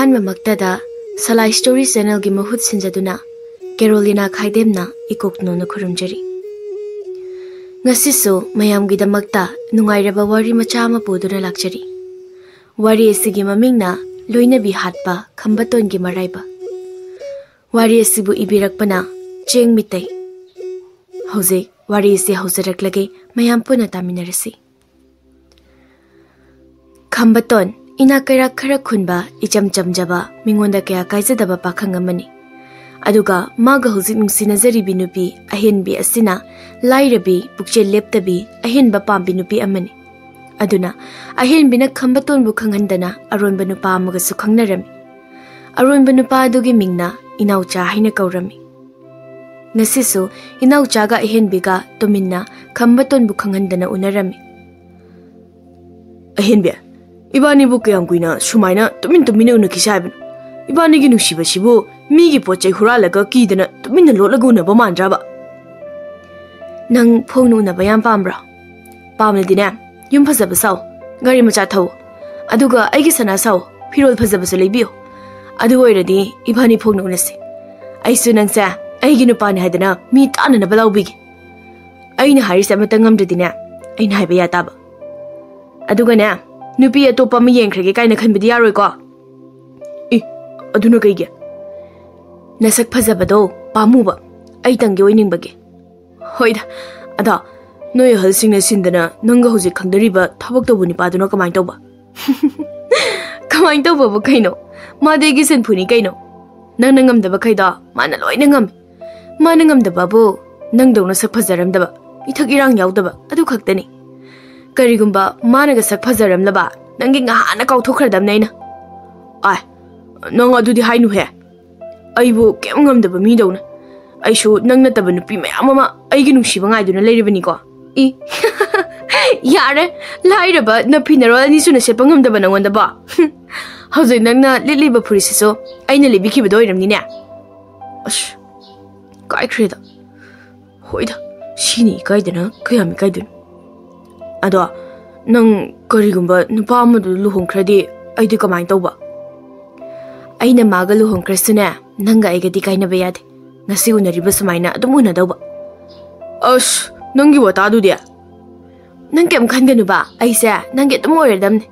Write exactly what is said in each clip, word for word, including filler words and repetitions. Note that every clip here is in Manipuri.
ꯑꯍꯥꯟꯕꯃꯛꯇꯗ ꯁꯂꯥꯏ ꯁ꯭ꯇꯣꯔꯤ ꯆꯦꯅꯦꯜꯒꯤ ꯃꯍꯨꯠ ꯁꯤꯟꯖꯗꯨꯅ ꯀꯦꯔꯣꯂꯤꯅꯥ ꯈꯥꯏꯗꯦꯝꯅ ꯏꯀꯣꯛꯅꯣꯅ ꯈꯨꯔꯨꯝꯖꯔꯤ꯫ ꯉꯁꯤꯁꯨ ꯃꯌꯥꯝꯒꯤꯗꯃꯛꯇ ꯅꯨꯡꯉꯥꯏꯔꯕ ꯋꯥꯔꯤ ꯃꯆꯥ ꯑꯃ ꯄꯨꯗꯨꯅ ꯂꯥꯛꯆꯔꯤ꯫ ꯋꯥꯔꯤ ꯑꯁꯤꯒꯤ ꯃꯃꯤꯡꯅ ꯂꯣꯏꯅꯕꯤ ꯍꯥꯠꯄ ꯈꯝꯕꯇꯣꯟꯒꯤ ꯃꯔꯥꯏꯕ꯫ ꯋꯥꯔꯤ ꯑꯁꯤꯕꯨ ꯏꯕꯤꯔꯛꯄꯅ ꯆꯦꯡ ꯃꯤꯇꯩ꯫ ꯍꯧꯖꯤꯛ ꯋꯥꯔꯤ ꯑꯁꯤ ꯍꯧꯖꯔꯛꯂꯒꯦ, ꯃꯌꯥꯝ ꯄꯨꯟꯅ ꯇꯥꯃꯤꯟꯅꯔꯁꯤ꯫ ꯈꯝꯕꯇꯣꯟ, ꯏꯅꯥꯛ ꯀꯩꯔꯥꯛ ꯈꯔ ꯈꯨꯟꯕ, ꯏꯆꯝ ꯆꯝꯖꯕ, ꯃꯤꯉꯣꯟꯗ ꯀꯌꯥ ꯀꯥꯏꯖꯗꯕ ꯄꯥꯈꯪ ꯑꯃꯅꯤ꯫ ꯑꯗꯨꯒ ꯃꯥꯒ ꯍꯧꯖꯤꯛ ꯅꯨꯡꯁꯤꯅꯖꯔꯤꯕꯤ ꯅꯨꯄꯤ ꯑꯍꯦꯟꯕꯤ ꯑꯁꯤꯅ ꯂꯥꯏꯔꯕꯤ, ꯄꯨꯛꯆꯦꯜ ꯂꯦꯞꯇꯕꯤ, ꯑꯍꯦꯟꯕ ꯄꯥꯝꯕꯤ ꯅꯨꯄꯤ ꯑꯃꯅꯤ꯫ ꯑꯗꯨꯅ ꯑꯍꯦꯟꯕꯤꯅ ꯈꯝꯕꯇꯣꯟꯕꯨ ꯈꯪꯍꯟꯗꯅ ꯑꯔꯣꯟꯕ ꯅꯨꯄꯥ ꯑꯃꯒꯁꯨ ꯈꯪꯅꯔꯝꯃꯤ꯫ ꯑꯔꯣꯟꯕ ꯅꯨꯄꯥ ꯑꯗꯨꯒꯤ ꯃꯤꯡꯅ ꯏꯅꯥꯎꯆꯥ ꯍꯥꯏꯅ ꯀꯧꯔꯝꯃꯤ꯫ ꯉꯁꯤꯁꯨ ꯏꯅꯥꯎꯆꯥꯒ ꯑꯍꯦꯟꯕꯤꯒ ꯇꯨꯃꯤꯟꯅ ꯈꯝꯕꯇꯣꯟꯕꯨ ꯈꯪꯍꯟꯗꯅ ꯎꯅꯔꯝꯃꯤ꯫ "ꯑꯍꯦꯟꯕꯤ, ꯏꯕꯥꯅꯤꯕꯨ ꯀꯌꯥꯝ ꯀꯨꯏꯅ ꯁꯨꯃꯥꯏꯅ ꯇꯨꯃꯤꯟ ꯇꯨꯃꯤꯟꯅ ꯎꯅꯈꯤꯁꯦ ꯍꯥꯏꯕꯅꯣ? ꯏꯕꯥꯅꯤꯒꯤ ꯅꯨꯡꯁꯤꯕꯁꯤꯕꯨ ꯃꯤꯒꯤ ꯄꯣꯠ ꯆꯩ ꯍꯨꯔꯥꯜꯂꯒ ꯀꯤꯗꯅ ꯇꯨꯃꯤꯟꯅ ꯂꯣꯠꯂꯒ ꯎꯅꯕ ꯃꯥꯟꯗ꯭ꯔꯕ?" "ꯅꯪ ꯐꯣꯡꯅ ꯎꯅꯕ ꯌꯥꯝ ꯄꯥꯝꯕ꯭ꯔꯣ?" "ꯄꯥꯝꯂꯗꯤꯅꯦ, ꯌꯨꯝ ꯐꯖꯕ ꯁꯥꯎ, ꯒꯥꯔꯤ ꯃꯆꯥ ꯊꯧ, ꯑꯗꯨꯒ ꯑꯩꯒꯤ ꯁꯅꯥ ꯁꯥꯎ, ꯐꯤꯔꯣꯜ ꯐꯖꯕꯁꯨ ꯂꯩꯕꯤꯌꯨ꯫ ꯑꯗꯨ ꯑꯣꯏꯔꯗꯤ ꯏꯕꯥꯅꯤ ꯐꯣꯡꯅ ꯎꯅꯁꯤ꯫ ꯑꯩꯁꯨ ꯅꯪꯁꯦ ꯑꯩꯒꯤ ꯅꯨꯄꯥꯅꯤ ꯍꯥꯏꯗꯅ ꯃꯤ ꯇꯥꯟꯅꯅꯕ ꯂꯥꯎꯕꯤꯒꯦ꯫ ꯑꯩꯅ ꯍꯥꯏꯔꯤꯁꯦ ꯑꯃꯇ ꯉꯝꯗ꯭ꯔꯗꯤꯅꯦ, ꯑꯩꯅ ꯍꯥꯏꯕ ꯌꯥ ꯇꯥꯕ꯫ ꯑꯗꯨꯒꯅꯦ, ꯅꯨꯄꯤ ꯑꯇꯣꯞꯄ ꯑꯃ ꯌꯦꯡꯈ꯭ꯔꯒꯦ ꯀꯥꯏꯅ ꯈꯟꯕꯗꯤ ꯌꯥꯔꯣꯏꯀꯣ?" "ꯏ, ꯑꯗꯨꯅ ꯀꯩꯒꯤ?" "ꯅꯁꯛ ꯐꯖꯕꯗꯣ ꯄꯥꯝꯃꯨꯕ, ꯑꯩ ꯇꯪꯒꯤ ꯑꯣꯏꯅꯤꯡꯕꯒꯤ꯫" "ꯍꯣꯏꯗ, ꯑꯗꯣ ꯅꯣꯏ ꯑꯍꯜꯁꯤꯡꯅ ꯁꯤꯟꯗꯅ ꯅꯪꯒ ꯍꯧꯖꯤꯛ ꯈꯪꯅꯔꯤꯕ ꯊꯕꯛ ꯇꯧꯕ ꯅꯨꯄꯥꯗꯨꯅ ꯀꯃꯥꯏꯅ ꯇꯧꯕ?" "ꯀꯃꯥꯏꯅ ꯇꯧꯕꯕꯨ ꯀꯩꯅꯣ? ꯃꯥꯗꯤ ꯑꯩꯒꯤ ꯁꯤꯟꯐꯨꯅꯤ ꯀꯩꯅꯣ꯫ ꯅꯪꯅ ꯉꯝꯗꯕꯈꯩꯗꯣ ꯃꯥꯅ ꯂꯣꯏꯅ ꯉꯝꯃꯤ꯫ ꯃꯥꯅ ꯉꯝꯗꯕꯕꯨ ꯅꯪꯗꯧꯅ ꯁꯛ ꯐꯖꯔꯝꯗꯕ, ꯏꯊꯛ ꯏꯔꯥꯡ ꯌꯥꯎꯗꯕ, ꯑꯗꯨ ꯈꯛꯇꯅꯤ꯫ ꯀꯔꯤꯒꯨꯝꯕ ꯃꯥꯅꯒ ꯁꯛ ꯐꯖꯔꯝꯂꯕ, ꯅꯪꯒꯤ ꯉꯍꯥꯟꯅ ꯀꯥꯎꯊꯣꯛꯈ꯭ꯔꯗꯕꯅꯦ ꯑꯩꯅ꯫" "ꯑꯥꯏ, ꯅꯪ ꯑꯗꯨꯗꯤ ꯍꯥꯏꯅꯨꯍꯦ꯫ ꯑꯩꯕꯨ ꯀꯩꯝ ꯉꯝꯗꯕ ꯃꯤꯗꯧꯅ꯫ ꯑꯩꯁꯨ ꯅꯪ ꯅꯠꯇꯕ ꯅꯨꯄꯤ ꯃꯌꯥꯝ ꯑꯃ ꯑꯩꯒꯤ ꯅꯨꯡꯁꯤꯕ ꯉꯥꯏꯗꯨꯅ ꯂꯩꯔꯤꯕꯅꯤꯀꯣ꯫" "ꯏ, ꯌꯥꯔꯦ, ꯂꯥꯏꯔꯕ ꯅꯐꯤ ꯅꯔꯣꯜ ꯑꯅꯤ ꯁꯨꯅ ꯁꯦꯠꯄ ꯉꯝꯗꯕ ꯅꯪꯉꯣꯟꯗꯕꯣ? ꯍꯧꯖꯤꯛ ꯅꯪꯅ ꯂꯤꯠꯂꯤꯕ ꯐꯨꯔꯤꯠꯁꯤꯁꯨ ꯑꯩꯅ ꯂꯩꯕꯤꯈꯤꯕꯗꯣ ꯑꯣꯏꯔꯝꯅꯤꯅꯦ꯫" "ꯑꯁ, ꯀꯥꯏꯈ꯭ꯔꯦꯗ꯫ ꯍꯣꯏꯗ, ꯁꯤꯅꯤ ꯏꯀꯥꯏꯗꯅ ꯀꯌꯥꯝ ꯏꯀꯥꯏꯗꯣꯏꯅꯣ? ꯑꯗꯣ ꯅꯪ ꯀꯔꯤꯒꯨꯝꯕ ꯅꯨꯄꯥ ꯑꯃꯗꯨ ꯂꯨꯍꯣꯡꯈ꯭ꯔꯗꯤ ꯑꯩꯗꯤ ꯀꯃꯥꯏꯅ ꯇꯧꯕ?" ꯑꯩꯅ ꯃꯥꯒ ꯂꯨꯍꯣꯡꯈ꯭ꯔꯁꯨꯅꯦ, ꯅꯪꯒ ꯑꯩꯒꯗꯤ ꯀꯥꯏꯅꯕ ꯌꯥꯗꯦ꯫ ꯉꯁꯤ ꯎꯅꯔꯤꯕ ꯁꯨꯃꯥꯏꯅ ꯑꯗꯨꯝ ꯎꯅꯗꯧꯕ꯫ ꯑꯁ, ꯅꯪꯒꯤ ꯋꯥꯇꯥꯗꯨꯗꯤ꯫ ꯅꯪ ꯀꯩꯝ ꯈꯟꯒꯅꯨꯕ, ꯑꯩꯁꯦ ꯅꯪꯒꯤ ꯑꯗꯨꯝ ꯑꯣꯏꯔꯗꯝꯅꯦ꯫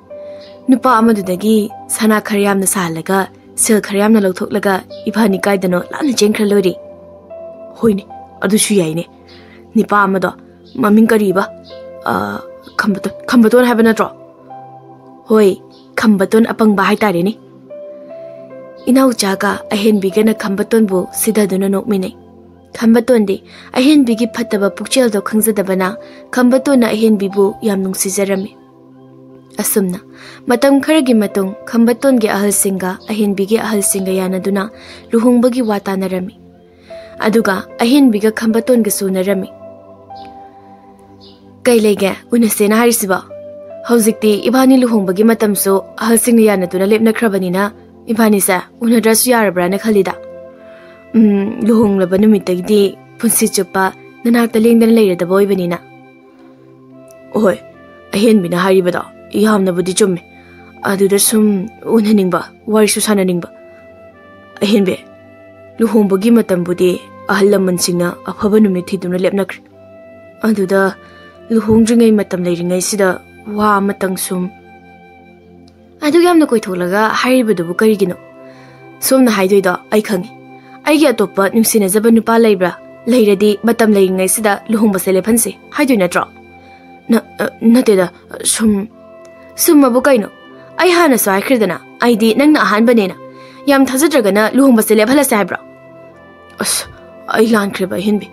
ꯅꯨꯄꯥ ꯑꯃꯗꯨꯗꯒꯤ ꯁꯅꯥ ꯈꯔ ꯌꯥꯝꯅ ꯁꯥꯍꯜꯂꯒ, ꯁꯦꯜ ꯈꯔ ꯌꯥꯝꯅ ꯂꯧꯊꯣꯛꯂꯒ, ꯏꯕꯥꯅꯤ ꯀꯥꯏꯗꯅꯣ ꯂꯥꯞꯅ ꯆꯦꯟꯈ꯭ꯔ ꯂꯣꯏꯔꯦ꯫ ꯍꯣꯏꯅꯦ, ꯑꯗꯨꯁꯨ ꯌꯥꯏꯅꯦ꯫ ꯅꯤꯄꯥ ꯑꯃꯗꯣ, ꯃꯃꯤꯡ ꯀꯔꯤꯕ? ꯑ, ꯈꯝꯕꯇꯣꯟ, ꯈꯝꯕꯇꯣꯟ ꯍꯥꯏꯕ ꯅꯠꯇ꯭ꯔꯣ? ꯍꯣꯏ, ꯈꯝꯕꯇꯣꯟ ꯑꯄꯪꯕ ꯍꯥꯏꯇꯥꯔꯦꯅꯦ꯫ ꯏꯅꯥꯎꯆꯥꯒ ꯑꯍꯦꯟꯕꯤꯒꯅ ꯈꯝꯕꯇꯣꯟꯕꯨ ꯁꯤꯗꯗꯨꯅ ꯅꯣꯛꯃꯤꯟꯅꯩ꯫ ꯈꯝꯕꯇꯣꯟꯗꯤ ꯑꯍꯦꯟꯕꯤꯒꯤ ꯐꯠꯇꯕ ꯄꯨꯛꯆꯦꯜꯗꯣ ꯈꯪꯖꯗꯕꯅ, ꯈꯝꯕꯇꯣꯟꯅ ꯑꯍꯦꯟꯕꯤꯕꯨ ꯌꯥꯝ ꯅꯨꯡꯁꯤꯖꯔꯝꯃꯤ꯫ ꯑꯁꯨꯝꯅ ꯃꯇꯝ ꯈꯔꯒꯤ ꯃꯇꯨꯡ ꯈꯝꯕꯇꯣꯟꯒꯤ ꯑꯍꯜꯁꯤꯡꯒ ꯑꯍꯦꯟꯕꯤꯒꯤ ꯑꯍꯜꯁꯤꯡꯒ ꯌꯥꯅꯗꯨꯅ ꯂꯨꯍꯣꯡꯕꯒꯤ ꯋꯥ ꯇꯥꯅꯔꯝꯃꯤ꯫ ꯑꯗꯨꯒ ꯑꯍꯦꯟꯕꯤꯒ ꯈꯝꯕꯇꯣꯟꯒꯁꯨ ꯎꯅꯔꯝꯃꯤ꯫ "ꯀꯩ ꯂꯩꯒꯦ ꯎꯅꯁꯦꯅ ꯍꯥꯏꯔꯤꯁꯤꯕꯣ? ꯍꯧꯖꯤꯛꯇꯤ ꯏꯕꯥꯅꯤ ꯂꯨꯍꯣꯡꯕꯒꯤ ꯃꯇꯝꯁꯨ ꯑꯍꯜꯁꯤꯡꯅ ꯌꯥꯅꯗꯨꯅ ꯂꯦꯞꯅꯈ꯭ꯔꯕꯅꯤꯅ, ꯏꯕꯥꯅꯤꯁꯦ ꯎꯅꯗ꯭ꯔꯁꯨ ꯌꯥꯔꯕ꯭ꯔꯥꯅ ꯈꯜꯂꯤꯗ꯫ ꯎꯝ, ꯂꯨꯍꯣꯡꯂꯕ ꯅꯨꯃꯤꯠꯇꯒꯤꯗꯤ ꯄꯨꯟꯁꯤ ꯆꯨꯞꯄ ꯅꯅꯥꯛꯇ ꯂꯦꯡꯗꯅ ꯂꯩꯔꯗꯕ ꯑꯣꯏꯕꯅꯤꯅ꯫" ꯑꯍꯣꯏ, ꯑꯍꯦꯟꯕꯤꯅ ꯍꯥꯏꯔꯤꯕꯗꯣ ꯌꯥꯝꯅꯕꯨꯗꯤ ꯆꯨꯝꯃꯦ꯫ ꯑꯗꯨꯗ ꯁꯨꯝ ꯎꯅꯅꯤꯡꯕ, ꯋꯥꯔꯤꯁꯨ ꯁꯥꯟꯅꯅꯤꯡꯕ꯫ ꯑꯍꯦꯟꯕꯤ, ꯂꯨꯍꯣꯡꯕꯒꯤ ꯃꯇꯝꯕꯨꯗꯤ ꯑꯍꯜ ꯂꯃꯟꯁꯤꯡꯅ ꯑꯐꯕ ꯅꯨꯃꯤꯠ ꯊꯤꯗꯨꯅ ꯂꯦꯞꯅꯈ꯭ꯔꯦ꯫ ꯑꯗꯨꯗ ꯂꯨꯍꯣꯡꯗ꯭ꯔꯤꯉꯩ ꯃꯇꯝ ꯂꯩꯔꯤꯉꯩꯁꯤꯗ ꯋꯥ ꯑꯃꯇꯪ ꯁꯨꯝ꯫ ꯑꯗꯨꯛ ꯌꯥꯝꯅ ꯀꯣꯏꯊꯣꯛꯂꯒ ꯍꯥꯏꯔꯤꯕꯗꯨꯕꯨ ꯀꯔꯤꯒꯤꯅꯣ? ꯁꯣꯝꯅ ꯍꯥꯏꯗꯣꯏꯗꯣ ꯑꯩ ꯈꯪꯉꯤ꯫ ꯑꯩꯒꯤ ꯑꯇꯣꯞꯄ ꯅꯨꯡꯁꯤꯅꯖꯕ ꯅꯨꯄꯥ ꯂꯩꯕ꯭ꯔꯥ? ꯂꯩꯔꯗꯤ ꯃꯇꯝ ꯂꯩꯔꯤꯉꯩꯁꯤꯗ ꯂꯨꯍꯣꯡꯕꯁꯦ ꯂꯦꯞꯍꯟꯁꯤ ꯍꯥꯏꯗꯣꯏ ꯅꯠꯇ꯭ꯔꯣ? ꯅ-, ꯑ, ꯅꯠꯇꯦꯗ, ꯁꯨꯝ꯫ ꯁꯨꯝꯃꯕꯨ ꯀꯩꯅꯣ? ꯑꯩ ꯍꯥꯟꯅꯁꯨ ꯍꯥꯏꯈ꯭ꯔꯦꯗꯅ, ꯑꯩꯗꯤ ꯅꯪꯅ ꯑꯍꯥꯟꯕꯅꯦꯅ꯫ ꯌꯥꯝ ꯊꯥꯖꯗ꯭ꯔꯒꯅ ꯂꯨꯍꯣꯡꯕꯁꯦ ꯂꯦꯞꯍꯜꯂꯁꯦ ꯍꯥꯏꯕ꯭ꯔꯣ? ꯑꯁ, ꯑꯩ ꯂꯥꯟꯈ꯭ꯔꯦꯕ ꯑꯍꯦꯟꯕꯤ꯫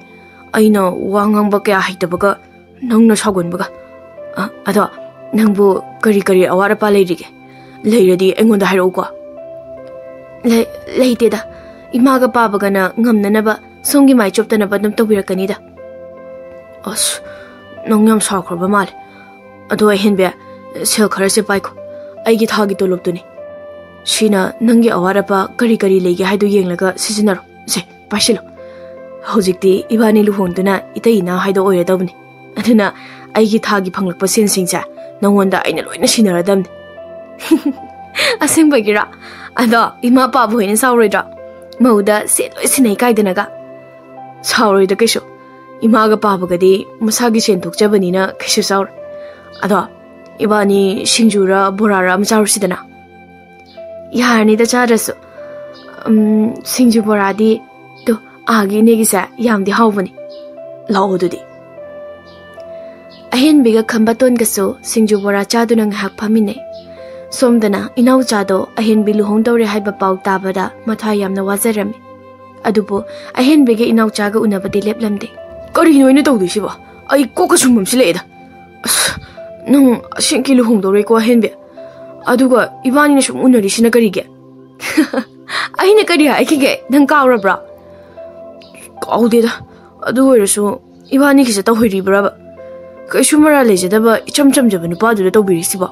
ꯑꯩꯅ ꯋꯥ ꯉꯥꯡꯕ ꯀꯌꯥ ꯍꯩꯇꯕꯒ ꯅꯪꯅ ꯁꯥꯎꯒꯟꯕꯒ꯫ ꯑ, ꯑꯗꯣ ꯅꯪꯕꯨ ꯀꯔꯤ ꯀꯔꯤ ꯑꯋꯥꯠ ꯑꯄꯥ ꯂꯩꯔꯤꯒꯦ? ꯂꯩꯔꯗꯤ ꯑꯩꯉꯣꯟꯗ ꯍꯥꯏꯔꯛꯎꯀꯣ꯫ ꯂꯩ-, ꯂꯩꯇꯦꯗ꯫ ꯏꯃꯥꯒ ꯄꯥꯕꯒꯅ ꯉꯝꯅꯅꯕ, ꯁꯣꯝꯒꯤ ꯃꯥꯏ ꯆꯣꯞꯇꯅꯕ ꯑꯗꯨꯝ ꯇꯧꯕꯤꯔꯛꯀꯅꯤꯗ꯫ ꯑꯁ, ꯅꯪ ꯌꯥꯝ ꯁꯥꯎꯈ꯭ꯔꯕ ꯃꯥꯜꯂꯦ꯫ ꯑꯗꯣ ꯑꯍꯦꯟꯕꯤ, ꯁꯦꯜ ꯈꯔꯁꯦ ꯄꯥꯏꯈꯣ꯫ ꯑꯩꯒꯤ ꯊꯥꯒꯤ ꯇꯣꯂꯣꯞꯇꯨꯅꯤ꯫ ꯁꯤꯅ ꯅꯪꯒꯤ ꯑꯋꯥꯠ ꯑꯄꯥ ꯀꯔꯤ ꯀꯔꯤ ꯂꯩꯒꯦ ꯍꯥꯏꯗꯨ ꯌꯦꯡꯂꯒ ꯁꯤꯖꯤꯟꯅꯔꯣ꯫ ꯁꯦ, ꯄꯥꯏꯁꯤꯜꯂꯣ꯫ ꯍꯧꯖꯤꯛꯇꯤ ꯏꯕꯥꯅꯤ ꯂꯨꯍꯣꯡꯗꯨꯅ ꯏꯇꯩ ꯏꯅꯥꯎ ꯍꯥꯏꯗꯣ ꯑꯣꯏꯔꯗꯧꯕꯅꯤ꯫ ꯑꯗꯨꯅ ꯑꯩꯒꯤ ꯊꯥꯒꯤ ꯐꯪꯂꯛꯄ ꯁꯦꯟꯁꯤꯡꯁꯦ ꯅꯪꯉꯣꯟꯗ ꯑꯩꯅ ꯂꯣꯏꯅ ꯁꯤꯟꯅꯔꯗꯕꯅꯤ꯫ ꯑꯁꯦꯡꯕꯒꯤꯔꯣ? ꯑꯗꯣ ꯏꯃꯥ ꯄꯥꯕ ꯍꯣꯏꯅ ꯁꯥꯎꯔꯣꯏꯗ꯭ꯔꯣ? ꯃꯧꯗ ꯁꯦꯟ ꯂꯣꯏ ꯁꯤꯟꯅꯩ ꯀꯥꯏꯗꯅꯒ꯫ ꯁꯥꯎꯔꯣꯏꯗ ꯀꯩꯁꯨ꯫ ꯏꯃꯥꯒ ꯄꯥꯕꯒꯗꯤ ꯃꯁꯥꯒꯤ ꯁꯦꯟ ꯊꯣꯛꯆꯕꯅꯤꯅ ꯀꯩꯁꯨ ꯁꯥꯎꯔꯣꯏ꯫ ꯑꯗꯣ ꯏꯕꯥꯅꯤ ꯁꯤꯡꯖꯨꯔ ꯕꯣꯔꯥꯔ ꯑꯃ ꯆꯥꯔꯨꯁꯤꯗꯅ꯫ ꯌꯥꯔꯅꯤꯗ ꯆꯥꯗ꯭ꯔꯁꯨ꯫ ꯎꯝ, ꯁꯤꯡꯖꯨ ꯕꯣꯔꯥꯗꯤ ꯇꯨ, ꯑꯥꯒꯤ ꯏꯅꯦꯒꯤꯁꯦ ꯌꯥꯝꯗꯤ ꯍꯥꯎꯕꯅꯤ꯫ ꯂꯥꯛꯑꯣ ꯑꯗꯨꯗꯤ꯫ ꯑꯍꯦꯟꯕꯤꯒ ꯈꯝꯕꯇꯣꯟꯒꯁꯨ ꯁꯤꯡꯖꯨ ꯕꯣꯔꯥ ꯆꯥꯗꯨꯅ ꯉꯥꯏꯍꯥꯛ ꯐꯝꯃꯤꯟꯅꯩ꯫ ꯁꯣꯝꯗꯅ ꯏꯅꯥꯎꯆꯥꯗꯣ ꯑꯍꯦꯟꯕꯤ ꯂꯨꯍꯣꯡꯗꯧꯔꯦ ꯍꯥꯏꯕ ꯄꯥꯎ ꯇꯥꯕꯗ ꯃꯊ꯭ꯋꯥꯏ ꯌꯥꯝꯅ ꯋꯥꯖꯔꯝꯃꯤ꯫ ꯑꯗꯨꯕꯨ ꯑꯍꯦꯟꯕꯤꯒ ꯏꯅꯥꯎꯆꯥꯒ ꯎꯅꯕꯗꯤ ꯂꯦꯞꯂꯝꯗꯦ꯫ ꯀꯔꯤꯅꯣ ꯑꯩꯅ ꯇꯧꯗꯣꯏꯁꯤꯕꯣ? ꯑꯩ ꯀꯣꯛꯀ ꯁꯨꯝ ꯃꯝꯁꯤꯜꯂꯛꯑꯦꯗ꯫ ꯑꯁ, ꯅꯪ ꯑꯁꯦꯡꯀꯤ ꯂꯨꯍꯣꯡꯗꯧꯔꯦꯀꯣ ꯑꯍꯦꯟꯕꯤ? ꯑꯗꯨꯒ ꯏꯕꯥꯅꯤꯅ ꯁꯨꯝ ꯎꯅꯔꯤꯁꯤꯅ ꯀꯔꯤꯒꯤ? ꯑꯩꯅ ꯀꯔꯤ ꯍꯥꯏꯈꯤꯒꯦ? ꯅꯪ ꯀꯥꯎꯔꯕ꯭ꯔꯣ? ꯀꯥꯎꯗꯦꯗ꯫ ꯑꯗꯨ ꯑꯣꯏꯔꯁꯨ ꯏꯕꯥꯅꯤꯒꯤꯁꯦ ꯇꯧꯍꯣꯏꯔꯤꯕ꯭ꯔꯕ? ꯀꯩꯁꯨ ꯃꯔꯥꯜ ꯂꯩꯖꯗꯕ ꯏꯆꯝ ꯆꯝꯖꯕ ꯅꯨꯄꯥꯗꯨꯗ ꯇꯧꯕꯤꯔꯤꯁꯤꯕꯣ?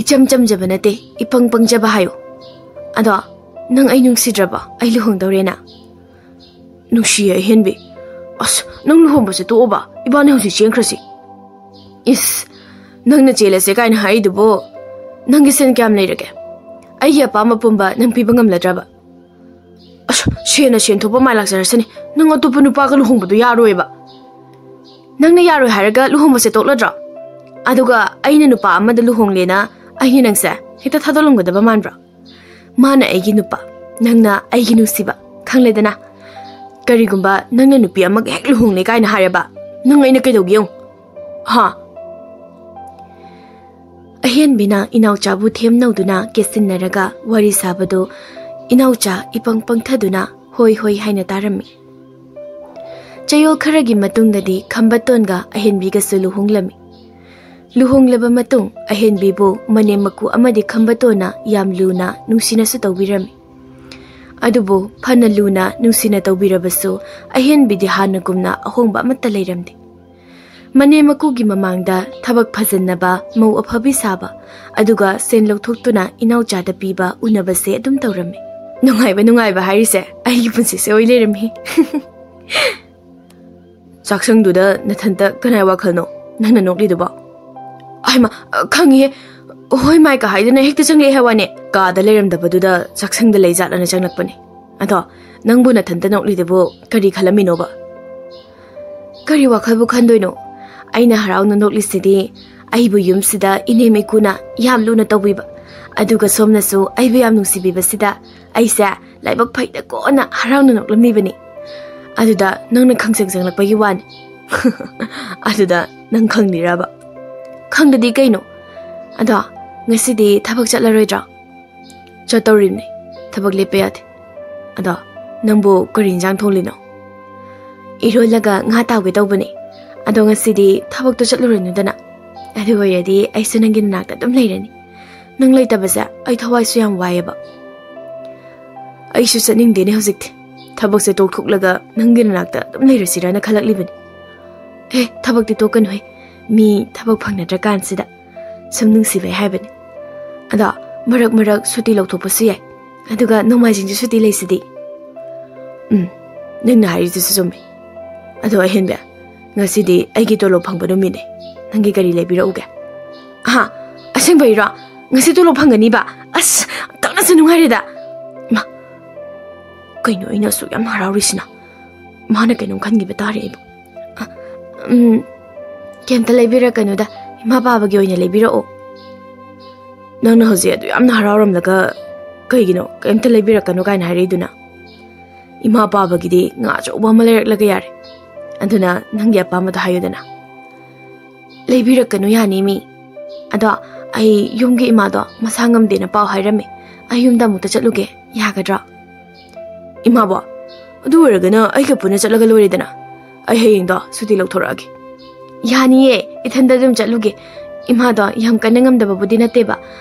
ꯏꯆꯝ ꯆꯝꯖꯕ ꯅꯠꯇꯦ, ꯏꯄꯪ ꯄꯪꯖꯕ ꯍꯥꯏꯌꯣ꯫ ꯑꯗꯣ ꯅꯪ ꯑꯩ ꯅꯨꯡꯁꯤꯗ꯭ꯔꯕꯣ? ꯑꯩ ꯂꯨꯍꯣꯡꯗꯧꯔꯦꯅ꯫ ꯅꯨꯡꯁꯤꯌꯦ ꯑꯍꯦꯟꯕꯤ꯫ ꯑꯁ, ꯅꯪ ꯂꯨꯍꯣꯡꯕꯁꯦ ꯇꯣꯛꯑꯣꯕ, ꯏꯕꯥꯅꯤ ꯍꯧꯖꯤꯛ ꯆꯦꯟꯈ꯭ꯔꯁꯤ꯫ ꯏꯁ, ꯅꯪꯅ ꯆꯦꯜꯂꯁꯦ ꯀꯥꯏꯅ ꯍꯥꯏꯔꯤꯗꯨꯕꯨ ꯅꯪꯒꯤ ꯁꯦꯟ ꯀꯌꯥꯝ ꯂꯩꯔꯒꯦ? ꯑꯩꯒꯤ ꯑꯄꯥꯝꯕ ꯄꯨꯝꯕ ꯅꯪ ꯄꯤꯕ ꯉꯝꯂꯗ꯭ꯔꯕ? ꯑꯁ, ꯁꯦꯟꯅ ꯁꯦꯟ ꯊꯣꯛꯄ ꯃꯥꯏ ꯂꯥꯛꯆꯔꯁꯅꯤ꯫ ꯅꯪ ꯑꯇꯣꯞꯄ ꯅꯨꯄꯥꯒ ꯂꯨꯍꯣꯡꯕꯗꯣ ꯌꯥꯔꯣꯏꯕ꯫ ꯅꯪꯅ ꯌꯥꯔꯣꯏ ꯍꯥꯏꯔꯒ ꯂꯨꯍꯣꯡꯕꯁꯦ ꯇꯣꯛꯂꯗ꯭ꯔꯣ? ꯑꯗꯨꯒ ꯑꯩꯅ ꯅꯨꯄꯥ ꯑꯃꯗ ꯂꯨꯍꯣꯡꯂꯦꯅ ꯑꯩꯒꯤ ꯅꯪꯁꯦ ꯍꯦꯛꯇ ꯊꯥꯗꯣꯛꯂꯝꯒꯗꯕ ꯃꯥꯟꯕ꯭ꯔꯣ? ꯃꯥꯅ ꯑꯩꯒꯤ ꯅꯨꯄꯥ, ꯅꯪꯅ ꯑꯩꯒꯤ ꯅꯨꯡꯁꯤꯕ, ꯈꯪꯂꯦꯗꯅ? ꯀꯔꯤꯒꯨꯝꯕ ꯅꯪꯅ ꯅꯨꯄꯤ ꯑꯃꯒ ꯍꯦꯛ ꯂꯨꯍꯣꯡꯂꯦ ꯀꯥꯏꯅ ꯍꯥꯏꯔꯕ, ꯅꯪ ꯑꯩꯅ ꯀꯩꯗꯧꯒꯦ ꯌꯦꯡꯉꯨ꯫ ꯍꯥ? ꯑꯍꯦꯟꯕꯤꯅ ꯏꯅꯥꯎꯆꯥꯕꯨ ꯊꯦꯝꯅꯧꯗꯨꯅ ꯀꯦꯠꯁꯤꯟꯅꯔꯒ ꯋꯥꯔꯤ ꯁꯥꯕꯗꯨ ꯏꯅꯥꯎꯆꯥ ꯏꯄꯪ ꯄꯪꯊꯗꯨꯅ ꯍꯣꯏ ꯍꯣꯏ ꯍꯥꯏꯅ ꯇꯥꯔꯝꯃꯤ꯫ ꯆꯌꯣꯜ ꯈꯔꯒꯤ ꯃꯇꯨꯡꯗꯗꯤ ꯈꯝꯕꯇꯣꯟꯒ ꯑꯍꯦꯟꯕꯤꯒꯁꯨ ꯂꯨꯍꯣꯡꯂꯝꯃꯤ꯫ ꯂꯨꯍꯣꯡꯂꯕ ꯃꯇꯨꯡ ꯑꯍꯦꯟꯕꯤꯕꯨ ꯃꯅꯦꯝ ꯃꯀꯨ ꯑꯃꯗꯤ ꯈꯝꯕꯇꯣꯟꯅ ꯌꯥꯝ ꯂꯨꯅ ꯅꯨꯡꯁꯤꯅꯁꯨ ꯇꯧꯕꯤꯔꯝꯃꯤ꯫ ꯑꯗꯨꯕꯨ ꯐꯅ ꯂꯨꯅ ꯅꯨꯡꯁꯤꯅ ꯇꯧꯕꯤꯔꯕꯁꯨ ꯑꯍꯦꯟꯕꯤꯗꯤ ꯍꯥꯟꯅꯒꯨꯝꯅ ꯑꯍꯣꯡꯕ ꯑꯃꯠꯇ ꯂꯩꯔꯝꯗꯦ꯫ ꯃꯅꯦꯝ ꯃꯀꯨꯒꯤ ꯃꯃꯥꯡꯗ ꯊꯕꯛ ꯐꯖꯟꯅꯕ, ꯃꯧ ꯑꯐꯕꯤ ꯁꯥꯕ, ꯑꯗꯨꯒ ꯁꯦꯟ ꯂꯧꯊꯣꯛꯇꯨꯅ ꯏꯅꯥꯎꯆꯥꯗ ꯄꯤꯕ ꯎꯅꯕꯁꯦ ꯑꯗꯨꯝ ꯇꯧꯔꯝꯃꯤ꯫ ꯅꯨꯡꯉꯥꯏꯕ, ꯅꯨꯡꯉꯥꯏꯕ ꯍꯥꯏꯔꯤꯁꯦ ꯑꯩꯒꯤ ꯄꯨꯟꯁꯤꯁꯦ ꯑꯣꯏ ꯂꯩꯔꯝꯃꯤ꯫ ꯆꯥꯛꯁꯪꯗꯨꯗ ꯅꯊꯟꯇ ꯀꯅꯥꯏ ꯋꯥꯈꯜꯅꯣ ꯅꯪꯅ ꯅꯣꯛꯂꯤꯗꯨꯕꯣ? ꯍꯩꯃꯥ, ꯈꯪꯉꯤꯍꯦ꯫ "ꯍꯣꯏ ꯃꯥꯏꯀ" ꯍꯥꯏꯗꯨꯅ ꯍꯦꯛꯇ ꯆꯪꯂꯛꯑꯦ ꯍꯥꯏ ꯋꯥꯅꯦ꯫ ꯀꯥꯗ ꯂꯩꯔꯝꯗꯕꯗꯨꯗ ꯆꯥꯛꯁꯪꯗ ꯂꯩ ꯖꯥꯠꯂꯅ ꯆꯪꯂꯛꯄꯅꯦ꯫ ꯑꯗꯣ ꯅꯪꯕꯨ ꯅꯊꯟꯇ ꯅꯣꯛꯂꯤꯗꯨꯕꯨ ꯀꯔꯤ ꯈꯜꯂꯝꯃꯤꯅꯣꯕ? ꯀꯔꯤ ꯋꯥꯈꯜꯕꯨ ꯈꯟꯗꯣꯏꯅꯣ? ꯑꯩꯅ ꯍꯔꯥꯎꯅ ꯅꯣꯛꯂꯤꯁꯤꯗꯤ ꯑꯩꯕꯨ ꯌꯨꯝꯁꯤꯗ ꯏꯅꯦꯝ ꯏꯀꯨꯅ ꯌꯥꯝ ꯂꯨꯅ ꯇꯧꯕꯤꯕ, ꯑꯗꯨꯒ ꯁꯣꯝꯅꯁꯨ ꯑꯩꯕꯨ ꯌꯥꯝ ꯅꯨꯡꯁꯤꯕꯤꯕꯁꯤꯗ ꯑꯩꯁꯦ ꯂꯥꯏꯕꯛ ꯐꯩꯗ ꯀꯣꯟꯅ ꯍꯔꯥꯎꯅ ꯅꯣꯛꯂꯝꯂꯤꯕꯅꯤ꯫ ꯑꯗꯨꯗ ꯅꯪꯅ ꯈꯪꯁꯪ ꯆꯪꯂꯛꯄꯒꯤ ꯋꯥꯅꯤ꯫ ꯑꯗꯨꯗ ꯅꯪ ꯈꯪꯂꯤꯔꯕ? ꯈꯪꯗꯗꯤ ꯀꯩꯅꯣ? ꯑꯗꯣ ꯉꯁꯤꯗꯤ ꯊꯕꯛ ꯆꯠꯂꯔꯣꯏꯗ꯭ꯔꯣ? ꯆꯠꯇꯧꯔꯤꯕꯅꯤ, ꯊꯕꯛ ꯂꯦꯞꯄ ꯌꯥꯗꯦ꯫ ꯑꯗꯣ ꯅꯪꯕꯨ ꯀꯔꯤ ꯏꯟꯖꯥꯡ ꯊꯣꯡꯂꯤꯅꯣ? ꯏꯔꯣꯜꯂꯒ ꯉꯥ ꯇꯥꯎꯒꯦ ꯇꯧꯕꯅꯦ꯫ ꯑꯗꯣ ꯉꯁꯤꯗꯤ ꯊꯕꯛꯇꯣ ꯆꯠꯂꯨꯔꯅꯨꯗꯅ꯫ ꯑꯗꯨ ꯑꯣꯏꯔꯗꯤ ꯑꯩꯁꯨ ꯅꯪꯒꯤ ꯅꯅꯥꯛꯇ ꯑꯗꯨꯝ ꯂꯩꯔꯅꯤ꯫ ꯅꯪ ꯂꯩꯇꯕꯁꯦ ꯑꯩ ꯊꯋꯥꯏꯁꯨ ꯌꯥꯝ ꯋꯥꯏꯑꯦꯕ꯫ ꯑꯩꯁꯨ ꯆꯠꯅꯤꯡꯗꯦꯅꯦ ꯍꯧꯖꯤꯛꯇꯤ꯫ ꯊꯕꯛꯁꯦ ꯇꯣꯛꯊꯣꯛꯂꯒ ꯅꯪꯒꯤ ꯅꯅꯥꯛꯇ ꯑꯗꯨꯝ ꯂꯩꯔꯁꯤꯔꯅ ꯈꯜꯂꯛꯂꯤꯕꯅꯤ꯫ ꯑꯦ, ꯊꯕꯛꯇꯤ ꯇꯣꯛꯀꯅꯨꯍꯦ꯫ ꯃꯤ ꯊꯕꯛ ꯐꯪꯅꯗ꯭ꯔꯀꯥꯟꯁꯤꯗ꯫ ꯁꯨꯝ ꯅꯨꯡꯁꯤꯕꯩ ꯍꯥꯏꯕꯅꯤ꯫ ꯑꯗꯣ ꯃꯔꯛ ꯃꯔꯛ ꯁꯨꯇꯤ ꯂꯧꯊꯣꯛꯄꯁꯨ ꯌꯥꯏ꯫ ꯑꯗꯨꯒ ꯅꯣꯡꯃꯥꯏꯖꯤꯡꯁꯨ ꯁꯨꯇꯤ ꯂꯩꯁꯤꯗꯤ꯫ ꯎꯝ, ꯅꯪꯅ ꯍꯥꯏꯔꯤꯗꯨꯁꯨ ꯆꯨꯝꯃꯤ꯫ ꯑꯗꯣ ꯑꯍꯦꯟꯕ, ꯉꯁꯤꯗꯤ ꯑꯩꯒꯤ ꯇꯣꯂꯣꯞ ꯐꯪꯕ ꯅꯨꯃꯤꯠꯅꯦ꯫ ꯅꯪꯒꯤ ꯀꯔꯤ ꯂꯩꯕꯤꯔꯛꯎꯒꯦ? ꯑꯍꯥ, ꯑꯁꯦꯡꯕꯩꯔꯣ? ꯉꯁꯤ ꯇꯣꯂꯣꯞ ꯐꯪꯒꯅꯤꯕ? ꯑꯁ, ꯑꯣꯟꯊꯣꯛꯅꯁꯨ ꯅꯨꯡꯉꯥꯏꯔꯦꯗ꯫ ꯏꯃꯥ, ꯀꯩꯅꯣ ꯑꯩꯅ ꯑꯁꯨꯛ ꯌꯥꯝ ꯍꯔꯥꯎꯔꯤꯁꯤꯅ? ꯃꯥꯅ ꯀꯩꯅꯣꯝ ꯈꯟꯈꯤꯕ ꯇꯥꯔꯦ ꯑꯩꯕꯨ꯫ ꯑ, ꯎꯝ, ꯀꯩꯝꯇ ꯂꯩꯕꯤꯔꯛꯀꯅꯨꯗ, ꯏꯃꯥ ꯄꯥꯕꯒꯤ ꯑꯣꯏꯅ ꯂꯩꯕꯤꯔꯛꯑꯣ꯫ ꯅꯪꯅ ꯍꯧꯖꯤꯛ ꯑꯗꯨ ꯌꯥꯝꯅ ꯍꯔꯥꯎꯔꯝꯂꯒ ꯀꯩꯒꯤꯅꯣ ꯀꯩꯝꯇ ꯂꯩꯕꯤꯔꯛꯀꯅꯨ ꯀꯥꯏꯅ ꯍꯥꯏꯔꯛꯏꯗꯨꯅ? ꯏꯃꯥ ꯄꯥꯕꯒꯤꯗꯤ ꯉꯥ ꯑꯆꯧꯕ ꯑꯃ ꯂꯩꯔꯛꯂꯒ ꯌꯥꯔꯦ꯫ ꯑꯗꯨꯅ ꯅꯪꯒꯤ ꯑꯄꯥꯝꯕꯗꯣ ꯍꯥꯏꯌꯨꯗꯅ꯫ ꯂꯩꯕꯤꯔꯛꯀꯅꯨ ꯌꯥꯅꯤ ꯃꯤ꯫ ꯑꯗꯣ ꯑꯩ ꯌꯨꯝꯒꯤ ꯏꯃꯥꯗꯣ ꯃꯁꯥ ꯉꯝꯗꯦꯅ ꯄꯥꯎ ꯍꯥꯏꯔꯝꯃꯦ꯫ ꯑꯩ ꯌꯨꯝꯗ ꯑꯃꯨꯛꯇ ꯆꯠꯂꯨꯒꯦ, ꯌꯥꯒꯗ꯭ꯔꯣ? ꯏꯃꯥꯕꯣ, ꯑꯗꯨ ꯑꯣꯏꯔꯒꯅ ꯑꯩꯒ ꯄꯨꯟꯅ ꯆꯠꯂꯒ ꯂꯣꯏꯔꯦꯗꯅ꯫ ꯑꯩ ꯍꯌꯦꯡꯗꯣ ꯁꯨꯇꯤ ꯂꯧꯊꯣꯔꯛꯑꯒꯦ꯫ ꯌꯥꯅꯤꯌꯦ, ꯏꯊꯟꯗ ꯑꯗꯨꯝ ꯆꯠꯂꯨꯒꯦ꯫ ꯏꯃꯥꯗꯣ ꯌꯥꯝ ꯀꯟꯅ ꯉꯝꯗꯕꯕꯨꯗꯤ ꯅꯠꯇꯦꯕ꯫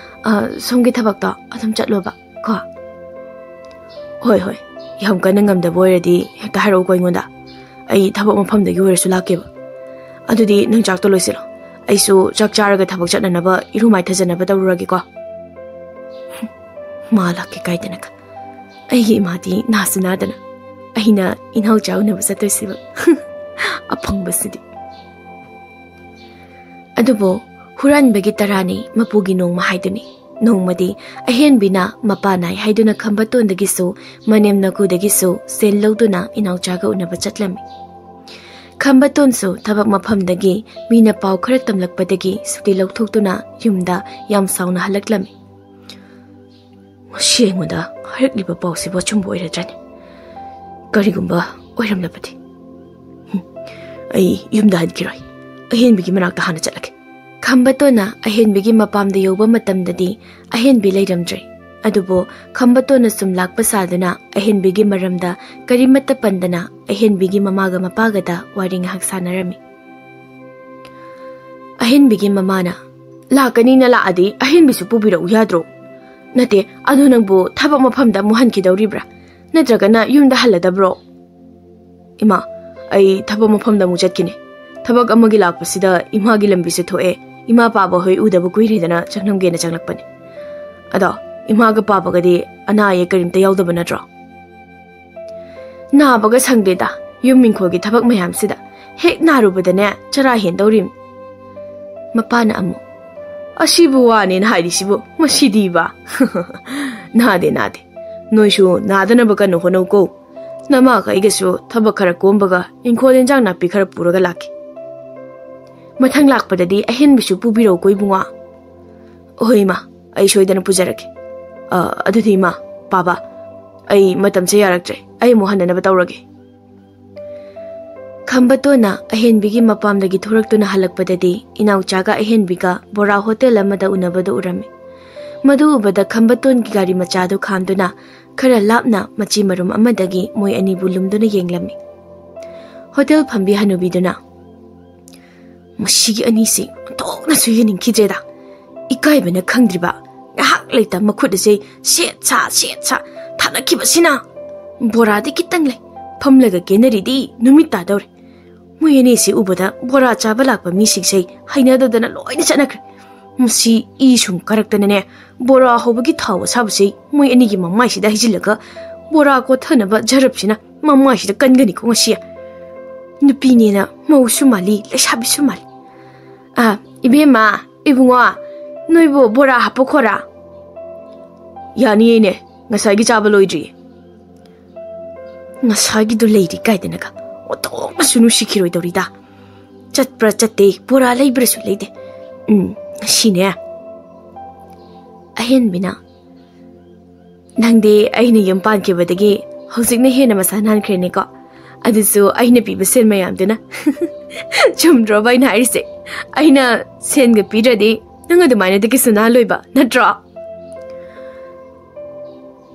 ꯑ, ꯁꯣꯝꯒꯤ ꯊꯕꯛꯇꯣ ꯑꯗꯨꯝ ꯆꯠꯂꯣꯕ ꯀꯣ꯫ ꯍꯣꯏ, ꯍꯣꯏ, ꯌꯥꯝ ꯀꯟꯅ ꯉꯝꯗꯕ ꯑꯣꯏꯔꯗꯤ ꯍꯦꯛꯇ ꯍꯥꯏꯔꯛꯎꯀꯣ ꯑꯩꯉꯣꯟꯗ꯫ ꯑꯩ ꯊꯕꯛ ꯃꯐꯝꯗꯒꯤ ꯑꯣꯏꯔꯁꯨ ꯂꯥꯛꯀꯦꯕ꯫ ꯑꯗꯨꯗꯤ ꯅꯪ ꯆꯥꯛꯇꯣ ꯂꯣꯏꯁꯤꯜꯂꯣ꯫ ꯑꯩꯁꯨ ꯆꯥꯛ ꯆꯥꯔꯒ ꯊꯕꯛ ꯆꯠꯅꯅꯕ ꯏꯔꯨ ꯃꯥꯏꯊꯖꯅꯕ ꯇꯧꯔꯨꯔꯒꯦꯀꯣ꯫ ꯃꯥ ꯂꯥꯛꯀꯦ ꯀꯥꯏꯗꯅ ꯈ-, ꯑꯩꯒꯤ ꯏꯃꯥꯗꯤ ꯅꯥꯁꯨ ꯅꯥꯗꯅ ꯑꯩꯅ ꯏꯅꯥꯎꯆꯥ ꯎꯅꯕ ꯆꯠꯇꯣꯏꯁꯤꯕ꯫ ꯑꯄꯪꯕꯁꯤꯗꯤ꯫ ꯑꯗꯨꯕꯨ ꯍꯨꯔꯥꯟꯕꯒꯤ ꯇꯔꯥꯅꯤ ꯃꯄꯨꯒꯤ ꯅꯣꯡꯃ ꯍꯥꯏꯗꯨꯅꯤ꯫ ꯅꯣꯡꯃꯗꯤ ꯑꯍꯦꯟꯕꯤꯅ ꯃꯄꯥ ꯅꯥꯏ ꯍꯥꯏꯗꯨꯅ ꯈꯝꯕꯇꯣꯟꯗꯒꯤꯁꯨ ꯃꯅꯦꯝ ꯅꯀꯨꯗꯒꯤꯁꯨ ꯁꯦꯜ ꯂꯧꯗꯨꯅ ꯏꯅꯥꯎꯆꯥꯒ ꯎꯅꯕ ꯆꯠꯂꯝꯃꯤ꯫ ꯈꯝꯕꯇꯣꯟꯁꯨ ꯊꯕꯛ ꯃꯐꯝꯗꯒꯤ ꯃꯤꯅ ꯄꯥꯎ ꯈꯔ ꯇꯝꯂꯛꯄꯗꯒꯤ ꯁꯨꯇꯤ ꯂꯧꯊꯣꯛꯇꯨꯅ ꯌꯨꯝꯗ ꯌꯥꯝ ꯁꯥꯎꯅ ꯍꯜꯂꯛꯂꯝꯃꯤ꯫ "ꯉꯁꯤ ꯑꯩꯉꯣꯟꯗ ꯍꯥꯏꯔꯛꯂꯤꯕ ꯄꯥꯎꯁꯤꯕꯨ ꯑꯆꯨꯝꯕ ꯑꯣꯏꯔꯗ꯭ꯔꯅꯤ? ꯀꯔꯤꯒꯨꯝꯕ ꯑꯣꯏꯔꯝꯂꯕꯗꯤ, ꯍꯨꯝ, ꯑꯩ ꯌꯨꯝꯗ ꯍꯟꯈꯤꯔꯣꯏ꯫ ꯑꯍꯦꯟꯕꯤꯒꯤ ꯃꯅꯥꯛꯇ ꯍꯥꯟꯅ ꯆꯠꯂꯒꯦ꯫" ꯈꯝꯕꯇꯣꯟꯅ ꯑꯍꯦꯟꯕꯤꯒꯤ ꯃꯄꯥꯝꯗ ꯌꯧꯕ ꯃꯇꯝꯗꯗꯤ ꯑꯍꯦꯟꯕꯤ ꯂꯩꯔꯝꯗ꯭ꯔꯦ꯫ ꯑꯗꯨꯕꯨ ꯈꯝꯕꯇꯣꯟꯅ ꯁꯨꯝ ꯂꯥꯛꯄ ꯁꯥꯗꯨꯅ ꯑꯍꯦꯟꯕꯤꯒꯤ ꯃꯔꯝꯗ ꯀꯔꯤꯃꯠꯇ ꯄꯟꯗꯅ ꯑꯍꯦꯟꯕꯤꯒꯤ ꯃꯃꯥꯒ ꯃꯄꯥꯒꯗ ꯋꯥꯔꯤ ꯉꯥꯏꯍꯥꯛ ꯁꯥꯟꯅꯔꯝꯃꯤ꯫ ꯑꯍꯦꯟꯕꯤꯒꯤ ꯃꯃꯥꯅ, "ꯂꯥꯛꯀꯅꯤꯅ ꯂꯥꯛꯑꯗꯤ ꯑꯍꯦꯟꯕꯤꯁꯨ ꯄꯨꯕꯤꯔꯛꯎ ꯌꯥꯗ꯭ꯔꯣ? ꯅꯠꯇꯦ, ꯑꯗꯨ ꯅꯪꯕꯨ ꯊꯕꯛ ꯃꯐꯝꯗ ꯑꯃꯨꯛ ꯍꯟꯈꯤꯗꯧꯔꯤꯕ꯭ꯔꯥ? ꯅꯠꯇ꯭ꯔꯒꯅ ꯌꯨꯝꯗ ꯍꯜꯂꯗꯕ꯭ꯔꯣ?" "ꯏꯃꯥ, ꯑꯩ ꯊꯕꯛ ꯃꯐꯝꯗ ꯑꯃꯨꯛ ꯆꯠꯈꯤꯅꯤ꯫ ꯊꯕꯛ ꯑꯃꯒꯤ ꯂꯥꯛꯄꯁꯤꯗ ꯏꯃꯥꯒꯤ ꯂꯝꯕꯤꯁꯦ ꯊꯣꯛꯑꯦ꯫ ꯏꯃꯥ ꯄꯥꯕ ꯍꯣꯏ ꯎꯗꯕ ꯀꯨꯏꯔꯦꯗꯅ ꯆꯪꯂꯝꯒꯦꯅ ꯆꯪꯂꯛꯄꯅꯤ꯫ ꯑꯗꯣ, ꯏꯃꯥꯒ ꯄꯥꯕꯒꯗꯤ ꯑꯅꯥ ꯑꯌꯦꯛ ꯀꯔꯤꯝꯇ ꯌꯥꯎꯗꯕ ꯅꯠꯇ꯭ꯔꯣ?" "ꯅꯥꯕꯒ ꯁꯪꯗꯦꯗ, ꯌꯨꯝ ꯏꯪꯈꯣꯜꯒꯤ ꯊꯕꯛ ꯃꯌꯥꯝꯁꯤꯗ ꯍꯦꯛ ꯅꯥꯔꯨꯕꯗꯅꯦ ꯆꯔꯥ ꯍꯦꯟꯗꯧꯔꯤꯝ꯫" ꯃꯄꯥꯅ ꯑꯃꯨꯛ, "ꯑꯁꯤꯕꯨ ꯋꯥꯅꯦꯅ ꯍꯥꯏꯔꯤꯁꯤꯕꯨ ꯃꯁꯤꯗꯤꯕ?" "ꯅꯥꯗꯦ, ꯅꯥꯗꯦ꯫ ꯅꯣꯏꯁꯨ ꯅꯥꯗꯅꯕ ꯀꯟꯅ ꯍꯣꯠꯅꯧꯀꯣ꯫ ꯅꯃꯥꯒ ꯑꯩꯒꯁꯨ ꯊꯕꯛ ꯈꯔ ꯀꯣꯝꯕꯒ ꯏꯪꯈꯣꯜ ꯏꯟꯖꯥꯡ ꯅꯥꯄꯤ ꯈꯔ ꯄꯨꯔꯒ ꯂꯥꯛꯀꯦ꯫ ꯃꯊꯪ ꯂꯥꯛꯄꯗꯗꯤ ꯑꯍꯦꯟꯕꯤꯁꯨ ꯄꯨꯕꯤꯔꯛꯎꯀꯣ, ꯏꯕꯨꯡꯉꯣ꯫" "ꯍꯣꯏ, ꯏꯃꯥ, ꯑꯩ ꯁꯣꯏꯗꯅ ꯄꯨꯖꯔꯛꯀꯦ꯫ ꯑ, ꯑꯗꯨꯗꯤ, ꯏꯃꯥ, ꯄꯥꯕ, ꯑꯩ ꯃꯇꯝꯁꯦ ꯌꯥꯔꯛꯇ꯭ꯔꯦ꯫ ꯑꯩ ꯑꯃꯨꯛ ꯍꯟꯅꯅꯕ ꯇꯧꯔꯒꯦ꯫" ꯈꯝꯕꯇꯣꯟꯅ ꯑꯍꯦꯟꯕꯤꯒꯤ ꯃꯄꯥꯝꯗꯒꯤ ꯊꯣꯔꯛꯇꯨꯅ ꯍꯜꯂꯛꯄꯗꯗꯤ ꯏꯅꯥꯎꯆꯥꯒ ꯑꯍꯦꯟꯕꯤꯒ ꯕꯣꯔꯥ ꯍꯣꯇꯦꯜ ꯑꯃꯗ ꯎꯅꯕꯗꯨ ꯎꯔꯝꯃꯤ꯫ ꯃꯗꯨ ꯎꯕꯗ ꯈꯝꯕꯇꯣꯟꯒꯤ ꯒꯥꯔꯤ ꯃꯆꯥꯗꯨ ꯈꯥꯝꯗꯨꯅ ꯈꯔ ꯂꯥꯞꯅ ꯃꯆꯤ ꯃꯔꯨꯝ ꯑꯃꯗꯒꯤ ꯃꯣꯏ ꯑꯅꯤꯕꯨ ꯂꯨꯝꯗꯨꯅ ꯌꯦꯡꯂꯝꯃꯤ꯫ ꯍꯣꯇꯦꯜ ꯐꯝꯕꯤ ꯍꯅꯨꯕꯤꯗꯨꯅ, "ꯃꯁꯤꯒꯤ ꯑꯅꯤꯁꯤ ꯑꯣꯟꯊꯣꯛꯅꯁꯨ ꯌꯦꯡꯅꯤꯡꯈꯤꯗ꯭ꯔꯦꯗ꯫ ꯏꯀꯥꯏꯕꯅ ꯈꯪꯗ꯭ꯔꯤꯕ, ꯉꯥꯏꯍꯥꯛ ꯂꯩꯇ ꯃꯈꯨꯠ ꯑꯁꯤ ꯁꯦꯠ ꯁꯥ, ꯁꯦꯠ ꯁꯥ ꯊꯥꯗꯈꯤꯕꯁꯤꯅ꯫ ꯕꯣꯔꯥꯗꯤ ꯈꯤꯇꯪ ꯂꯩ, ꯐꯝꯂꯒ ꯀꯦꯅꯔꯤꯗꯤ ꯅꯨꯃꯤꯠ ꯇꯥꯗꯧꯔꯦ꯫ ꯃꯣꯏ ꯑꯅꯤꯁꯤ ꯎꯕꯗ ꯕꯣꯔꯥ ꯆꯥꯕ ꯂꯥꯛꯄ ꯃꯤꯁꯤꯡꯁꯦ ꯍꯩꯅꯗꯗꯅ ꯂꯣꯏꯅ ꯆꯠꯅꯈ꯭ꯔꯦ꯫ ꯃꯁꯤ ꯏ ꯁꯨꯝ ꯀꯥꯔꯛꯇꯅꯅꯦ, ꯕꯣꯔꯥ ꯍꯧꯕꯒꯤ ꯊꯥꯎ ꯑꯁꯥꯕꯁꯤ ꯃꯣꯏ ꯑꯅꯤꯒꯤ ꯃꯃꯥꯏꯁꯤꯗ ꯍꯩꯖꯤꯜꯂꯒ ꯕꯣꯔꯥ ꯀꯣꯠꯊꯅꯕ ꯖꯔꯞꯁꯤꯅ ꯃꯃꯥꯏꯁꯤꯗ ꯀꯟꯒꯅꯤꯀꯣ ꯉꯁꯤ꯫ ꯅꯨꯄꯤꯅꯦꯅ ꯃꯧꯁꯨ ꯃꯥꯜꯂꯤ, ꯂꯩꯁꯥꯕꯤꯁꯨ ꯃꯥꯜꯂꯤ꯫ ꯑꯥ, ꯏꯕꯦꯝꯃ, "ꯏꯕꯨꯡꯉꯣ, ꯅꯣꯏꯕꯨ ꯕꯣꯔꯥ ꯍꯥꯞꯄꯨꯈꯣꯔꯥ?" "ꯌꯥꯅꯤꯌꯦꯅꯦ, ꯉꯁꯥꯏꯒꯤ ꯆꯥꯕ ꯂꯣꯏꯗ꯭ꯔꯤ꯫" "ꯉꯁꯥꯏꯒꯤꯗꯣ ꯂꯩꯔꯤ ꯀꯥꯏꯗꯅꯒ ꯑꯣꯟꯊꯣꯛꯅꯁꯨ ꯅꯨꯡꯁꯤꯈꯤꯔꯣꯏꯗꯧꯔꯤꯗ꯫ ꯆꯠꯄ꯭ꯔꯥ ꯆꯠꯇꯦ, ꯕꯣꯔꯥ ꯂꯩꯕ꯭ꯔꯥꯁꯨ ꯂꯩꯇꯦ꯫ ꯎꯝ, ꯉꯁꯤꯅꯦ꯫" ꯑꯍꯦꯟꯕꯤꯅ, "ꯅꯪꯗꯤ ꯑꯩꯅ ꯌꯨꯝ ꯄꯥꯟꯈꯤꯕꯗꯒꯤ ꯍꯧꯖꯤꯛꯅ ꯍꯦꯟꯅ ꯃꯁꯥ ꯅꯥꯟꯈ꯭ꯔꯦꯅꯦꯀꯣ, ꯑꯗꯨꯁꯨ ꯑꯩꯅ ꯄꯤꯕ ꯁꯦꯟ ꯃꯌꯥꯝꯗꯨꯅ꯫" "ꯆꯨꯝꯗ꯭ꯔꯣꯕ ꯑꯩꯅ ꯍꯥꯏꯔꯤꯁꯦ? ꯑꯩꯅ ꯁꯦꯟꯒ ꯄꯤꯗ꯭ꯔꯗꯤ ꯅꯪ ꯑꯗꯨꯃꯥꯏꯅꯗꯤ ꯀꯩꯁꯨ ꯅꯥꯜꯂꯣꯏꯕ, ꯅꯠꯇ꯭ꯔꯣ?"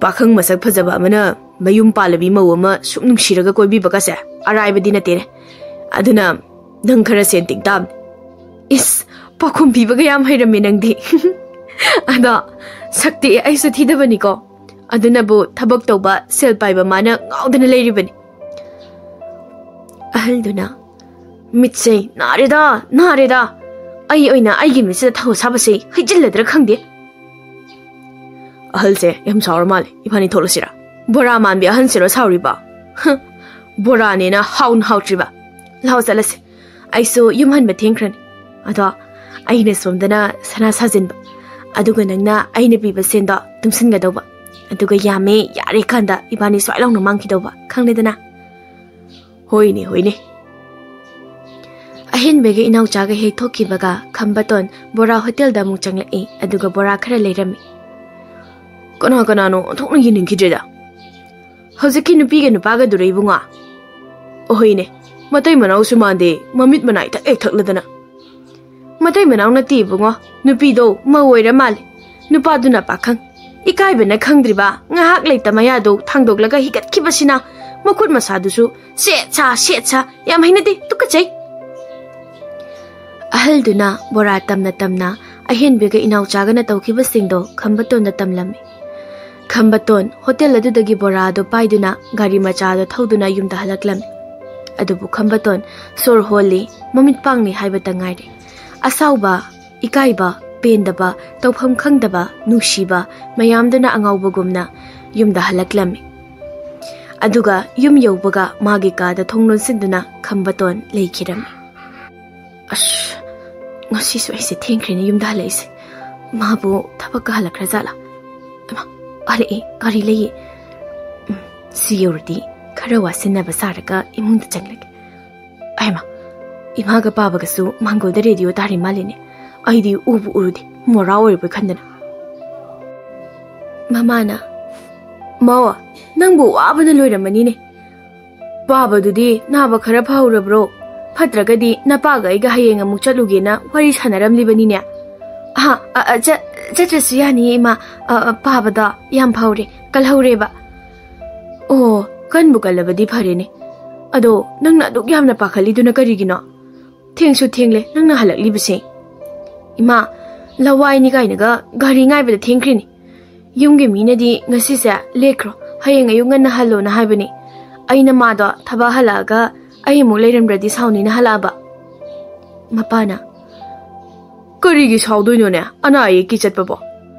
"ꯄꯥꯈꯪ ꯃꯁꯛ ꯐꯖꯕ ꯑꯃꯅ ꯃꯌꯨꯝ ꯄꯥꯜꯂꯕꯤ ꯃꯧ ꯑꯃ ꯁꯨꯝ ꯅꯨꯡꯁꯤꯔꯒ ꯀꯣꯏꯕꯤꯕꯒꯁꯦ ꯑꯔꯥꯏꯕꯗꯤ ꯅꯠꯇꯦꯅꯦ꯫ ꯑꯗꯨꯅ ꯅꯪ ꯈꯔ ꯁꯦꯟ ꯇꯤꯡ ꯇꯥꯕꯅꯤ꯫" "ꯏꯁ, ꯄꯥꯎꯈꯨꯝ ꯄꯤꯕꯒ ꯌꯥꯝ ꯍꯩꯔꯝꯃꯦ ꯅꯪꯗꯤ꯫" "ꯑꯗꯣ ꯁꯛꯇꯤ ꯑꯩꯁꯨ ꯊꯤꯗꯕꯅꯤꯀꯣ, ꯑꯗꯨꯅꯕꯨ ꯊꯕꯛ ꯇꯧꯕ ꯁꯦꯜ ꯄꯥꯏꯕ ꯃꯥꯅ ꯉꯥꯎꯗꯅ ꯂꯩꯔꯤꯕꯅꯤ꯫" ꯑꯍꯜꯗꯨꯅ, "ꯃꯤꯠꯁꯦ ꯅꯥꯔꯦꯗ, ꯅꯥꯔꯦꯗ꯫ ꯑꯩ ꯑꯣꯏꯅ ꯑꯩꯒꯤ ꯃꯤꯠꯁꯤꯗ ꯊꯧ ꯁꯥꯕꯁꯦ ꯍꯩꯖꯤꯜꯂꯗ꯭ꯔꯥ ꯈꯪꯗꯦ꯫" "ꯑꯍꯜꯁꯦ ꯌꯥꯝ ꯁꯥꯎꯔ ꯃꯥꯜꯂꯦ, ꯏꯕꯥꯅꯤ ꯊꯣꯛꯂꯁꯤꯔꯥ?" "ꯕꯣꯔꯥ ꯃꯥꯟꯕꯤ ꯑꯍꯟꯁꯤꯔꯣ ꯁꯥꯎꯔꯤꯕ? ꯍ, ꯕꯣꯔꯥꯅꯦꯅ ꯍꯥꯎꯅ ꯍꯥꯎꯇ꯭ꯔꯤꯕ꯫ ꯂꯥꯎ ꯆꯠꯂꯁꯦ, ꯑꯩꯁꯨ ꯌꯨꯝ ꯍꯟꯕ ꯊꯦꯡꯈ꯭ꯔꯅꯤ꯫ ꯑꯗꯣ ꯑꯩꯅ ꯁꯣꯝꯗꯅ ꯁꯅꯥ ꯁꯥꯖꯤꯟꯕ, ꯑꯗꯨꯒ ꯅꯪꯅ ꯑꯩꯅ ꯄꯤꯕ ꯁꯦꯟꯗꯣ ꯇꯨꯡꯁꯤꯟꯒꯗꯧꯕ, ꯑꯗꯨꯒ ꯌꯥꯝꯃꯦ ꯌꯥꯔꯦ ꯀꯥꯟꯗ ꯏꯕꯥꯅꯤ ꯁ꯭ꯋꯥꯏ ꯂꯥꯎꯅ ꯃꯥꯡꯈꯤꯗꯧꯕ, ꯈꯪꯂꯦꯗꯅ?" "ꯍꯣꯏꯅꯦ, ꯍꯣꯏꯅꯦ꯫" ꯑꯍꯦꯟꯕꯒ ꯏꯅꯥꯎꯆꯥꯒ ꯍꯦꯛ ꯊꯣꯛꯈꯤꯕꯒ ꯈꯝꯕꯇꯣꯟ ꯕꯣꯔꯥ ꯍꯣꯇꯦꯜꯗ ꯑꯃꯨꯛ ꯆꯪꯂꯛꯏ, ꯑꯗꯨꯒ ꯕꯣꯔꯥ ꯈꯔ ꯂꯩꯔꯝꯃꯤ꯫ "ꯀꯅꯥ ꯀꯅꯥꯅꯣ ꯑꯣꯟꯊꯣꯛꯅ ꯌꯦꯡꯅꯤꯡꯈꯤꯗ꯭ꯔꯦꯗ꯫ ꯍꯧꯖꯤꯛꯀꯤ ꯅꯨꯄꯤꯒ ꯅꯨꯄꯥꯒꯗꯨꯔ, ꯏꯕꯨꯡꯉꯣ?" "ꯑꯣꯍꯣꯏꯅꯦ, ꯃꯇꯩ ꯃꯅꯥꯎꯁꯨ ꯃꯥꯟꯗꯦ, ꯃꯃꯤꯠ ꯃꯅꯥ ꯏꯊꯛ ꯍꯦꯛ ꯊꯛꯂꯗꯅ꯫" "ꯃꯇꯩ ꯃꯅꯥꯎ ꯅꯠꯇꯦ ꯏꯕꯨꯡꯉꯣ, ꯅꯨꯄꯤꯗꯣ ꯃꯧ ꯑꯣꯏꯔ ꯃꯥꯜꯂꯦ꯫ ꯅꯨꯄꯥꯗꯨꯅ ꯄꯥꯈꯪ꯫ ꯏꯀꯥꯏꯕꯅ ꯈꯪꯗ꯭ꯔꯤꯕ, ꯉꯥꯏꯍꯥꯛ ꯂꯩꯇ ꯃꯌꯥꯗꯣ ꯊꯥꯡꯗꯣꯛꯂꯒ ꯍꯤꯒꯠꯈꯤꯕꯁꯤꯅ, ꯃꯈꯨꯠ ꯃꯁꯥꯗꯨꯁꯨ ꯁꯦꯠ ꯁꯥ, ꯁꯦꯠ ꯁꯥ, ꯌꯥꯝ ꯍꯩꯅꯗꯦ, ꯇꯨꯀꯠꯆꯩ꯫" ꯑꯍꯜꯗꯨꯅ ꯕꯣꯔꯥ ꯇꯝꯅ ꯇꯝꯅ ꯑꯍꯦꯟꯕꯤꯒ ꯏꯅꯥꯎꯆꯥꯒꯅ ꯇꯧꯈꯤꯕꯁꯤꯡꯗꯣ ꯈꯝꯕꯇꯣꯟꯗ ꯇꯝꯂꯝꯃꯤ꯫ ꯈꯝꯕꯇꯣꯟ ꯍꯣꯇꯦꯜ ꯑꯗꯨꯗꯒꯤ ꯕꯣꯔꯥ ꯑꯗꯨ ꯄꯥꯏꯗꯨꯅ ꯒꯥꯔꯤ ꯃꯆꯥꯗ ꯊꯧꯗꯨꯅ ꯌꯨꯝꯗ ꯍꯜꯂꯛꯂꯝꯃꯤ꯫ ꯑꯗꯨꯕꯨ ꯈꯝꯕꯇꯣꯟ ꯁꯣꯔ ꯍꯣꯜꯂꯤ, ꯃꯃꯤꯠ ꯄꯥꯡꯂꯤ ꯍꯥꯏꯕꯇ ꯉꯥꯏꯔꯦ꯫ ꯑꯁꯥꯎꯕ, ꯏꯀꯥꯏꯕ, ꯄꯦꯟꯗꯕ, ꯇꯧꯐꯝ ꯈꯪꯗꯕ, ꯅꯨꯡꯁꯤꯕ ꯃꯌꯥꯝꯗꯨꯅ ꯑꯉꯥꯎꯕꯒꯨꯝꯅ ꯌꯨꯝꯗ ꯍꯜꯂꯛꯂꯝꯃꯤ꯫ ꯑꯗꯨꯒ ꯌꯨꯝ ꯌꯧꯕꯒ ꯃꯥꯒꯤ ꯀꯥꯗ ꯊꯣꯡ ꯂꯣꯟꯁꯤꯟꯗꯨꯅ ꯈꯝꯕꯇꯣꯟ ꯂꯩꯈꯤꯔꯝꯃꯤ꯫ "ꯑꯁ, ꯉꯁꯤꯁꯨ ꯑꯩꯁꯦ ꯊꯦꯡꯈ꯭ꯔꯦꯅꯦ ꯌꯨꯝꯗ ꯍꯜꯂꯛꯏꯁꯦ꯫ ꯃꯥꯕꯨ ꯊꯕꯛꯀ ꯍꯜꯂꯛꯈ꯭ꯔꯖꯥꯠꯂꯥ? ꯑꯃ, ꯍꯜꯂꯛꯑꯦ, ꯒꯥꯔꯤ ꯂꯩꯌꯦ꯫ ꯎꯝ, ꯁꯤ ꯌꯧꯔꯗꯤ ꯈꯔ ꯋꯥꯁꯤꯟꯅꯕ ꯁꯥꯔꯒ ꯏꯃꯨꯡꯗ ꯆꯪꯂꯒꯦ꯫ ꯑꯩꯃ, ꯏꯃꯥꯒ ꯄꯥꯕꯒꯁꯨ ꯃꯥꯡꯒꯣꯜꯗ ꯔꯦꯗꯤꯑꯣ ꯇꯥꯔꯤ ꯃꯥꯜꯂꯤꯅꯦ꯫ ꯑꯩꯗꯤ ꯎꯕꯨ ꯎꯔꯨꯗꯦ, ꯃꯣꯔꯥ ꯑꯣꯏꯔꯕꯣꯏ ꯈꯟꯗꯅ꯫ ꯃꯃꯥꯅ, "ꯃꯧ, ꯅꯪꯕꯨ ꯋꯥꯕꯅ ꯂꯣꯏꯔꯝꯃꯅꯤꯅꯦ꯫ ꯄꯥꯕꯗꯨꯗꯤ ꯅꯥꯕ ꯈꯔ ꯐꯍꯧꯔꯕ꯭ꯔꯣ? ꯐꯠꯇ꯭ꯔꯒꯗꯤ ꯅꯄꯥꯒ ꯑꯩꯒ ꯍꯌꯦꯡ ꯑꯃꯨꯛ ꯆꯠꯂꯨꯒꯦꯅ ꯋꯥꯔꯤ ꯁꯥꯟꯅꯔꯝꯂꯤꯕꯅꯤꯅꯦ?" "ꯑꯍ, ꯑ, ꯑ, ꯆꯠ-, ꯆꯠꯇ꯭ꯔꯁꯨ ꯌꯥꯅꯤꯌꯦ, ꯏꯃꯥ꯫ ꯑ, ꯑ, ꯄꯥꯕꯗꯣ ꯌꯥꯝ ꯐꯍꯧꯔꯦ, ꯀꯜꯍꯧꯔꯦꯕ꯫" "ꯑꯣ, ꯀꯟꯕꯨ ꯀꯜꯂꯕꯗꯤ ꯐꯔꯦꯅꯦ꯫ ꯑꯗꯣ ꯅꯪꯅ ꯑꯗꯨꯛ ꯌꯥꯝꯅ ꯄꯥꯈꯠꯂꯤꯗꯨꯅ ꯀꯔꯤꯒꯤꯅꯣ? ꯊꯦꯡꯁꯨ ꯊꯦꯡꯂꯦ ꯅꯪꯅ ꯍꯜꯂꯛꯂꯤꯕꯁꯦ꯫" "ꯏꯃꯥ, ꯂꯋꯥꯏꯅꯤ ꯀꯥꯏꯅꯒ ꯒꯥꯔꯤ ꯉꯥꯏꯕꯗ ꯊꯦꯡꯈ꯭ꯔꯤꯅꯤ꯫ ꯌꯨꯝꯒꯤ ꯃꯤꯅꯗꯤ ꯉꯁꯤꯁꯦ ꯂꯦꯛꯈ꯭ꯔꯣ, ꯍꯌꯦꯡ ꯑꯌꯨꯛ ꯉꯟꯅ ꯍꯜꯂꯣꯅ ꯍꯥꯏꯕꯅꯤ꯫ ꯑꯩꯅ ꯃꯥꯗꯣ ꯊꯕꯛ ꯍꯜꯂꯛꯑꯒ ꯑꯩ ꯑꯃꯨꯛ ꯂꯩꯔꯝꯗ꯭ꯔꯗꯤ ꯁꯥꯎꯅꯤꯅ ꯍꯜꯂꯛꯑꯕ꯫" ꯃꯄꯥꯅ, "ꯀꯔꯤꯒꯤ ꯁꯥꯎꯗꯣꯏꯅꯣꯅꯦ, ꯑꯅꯥ ꯑꯌꯦꯛꯀꯤ ꯆꯠꯄꯕꯣ?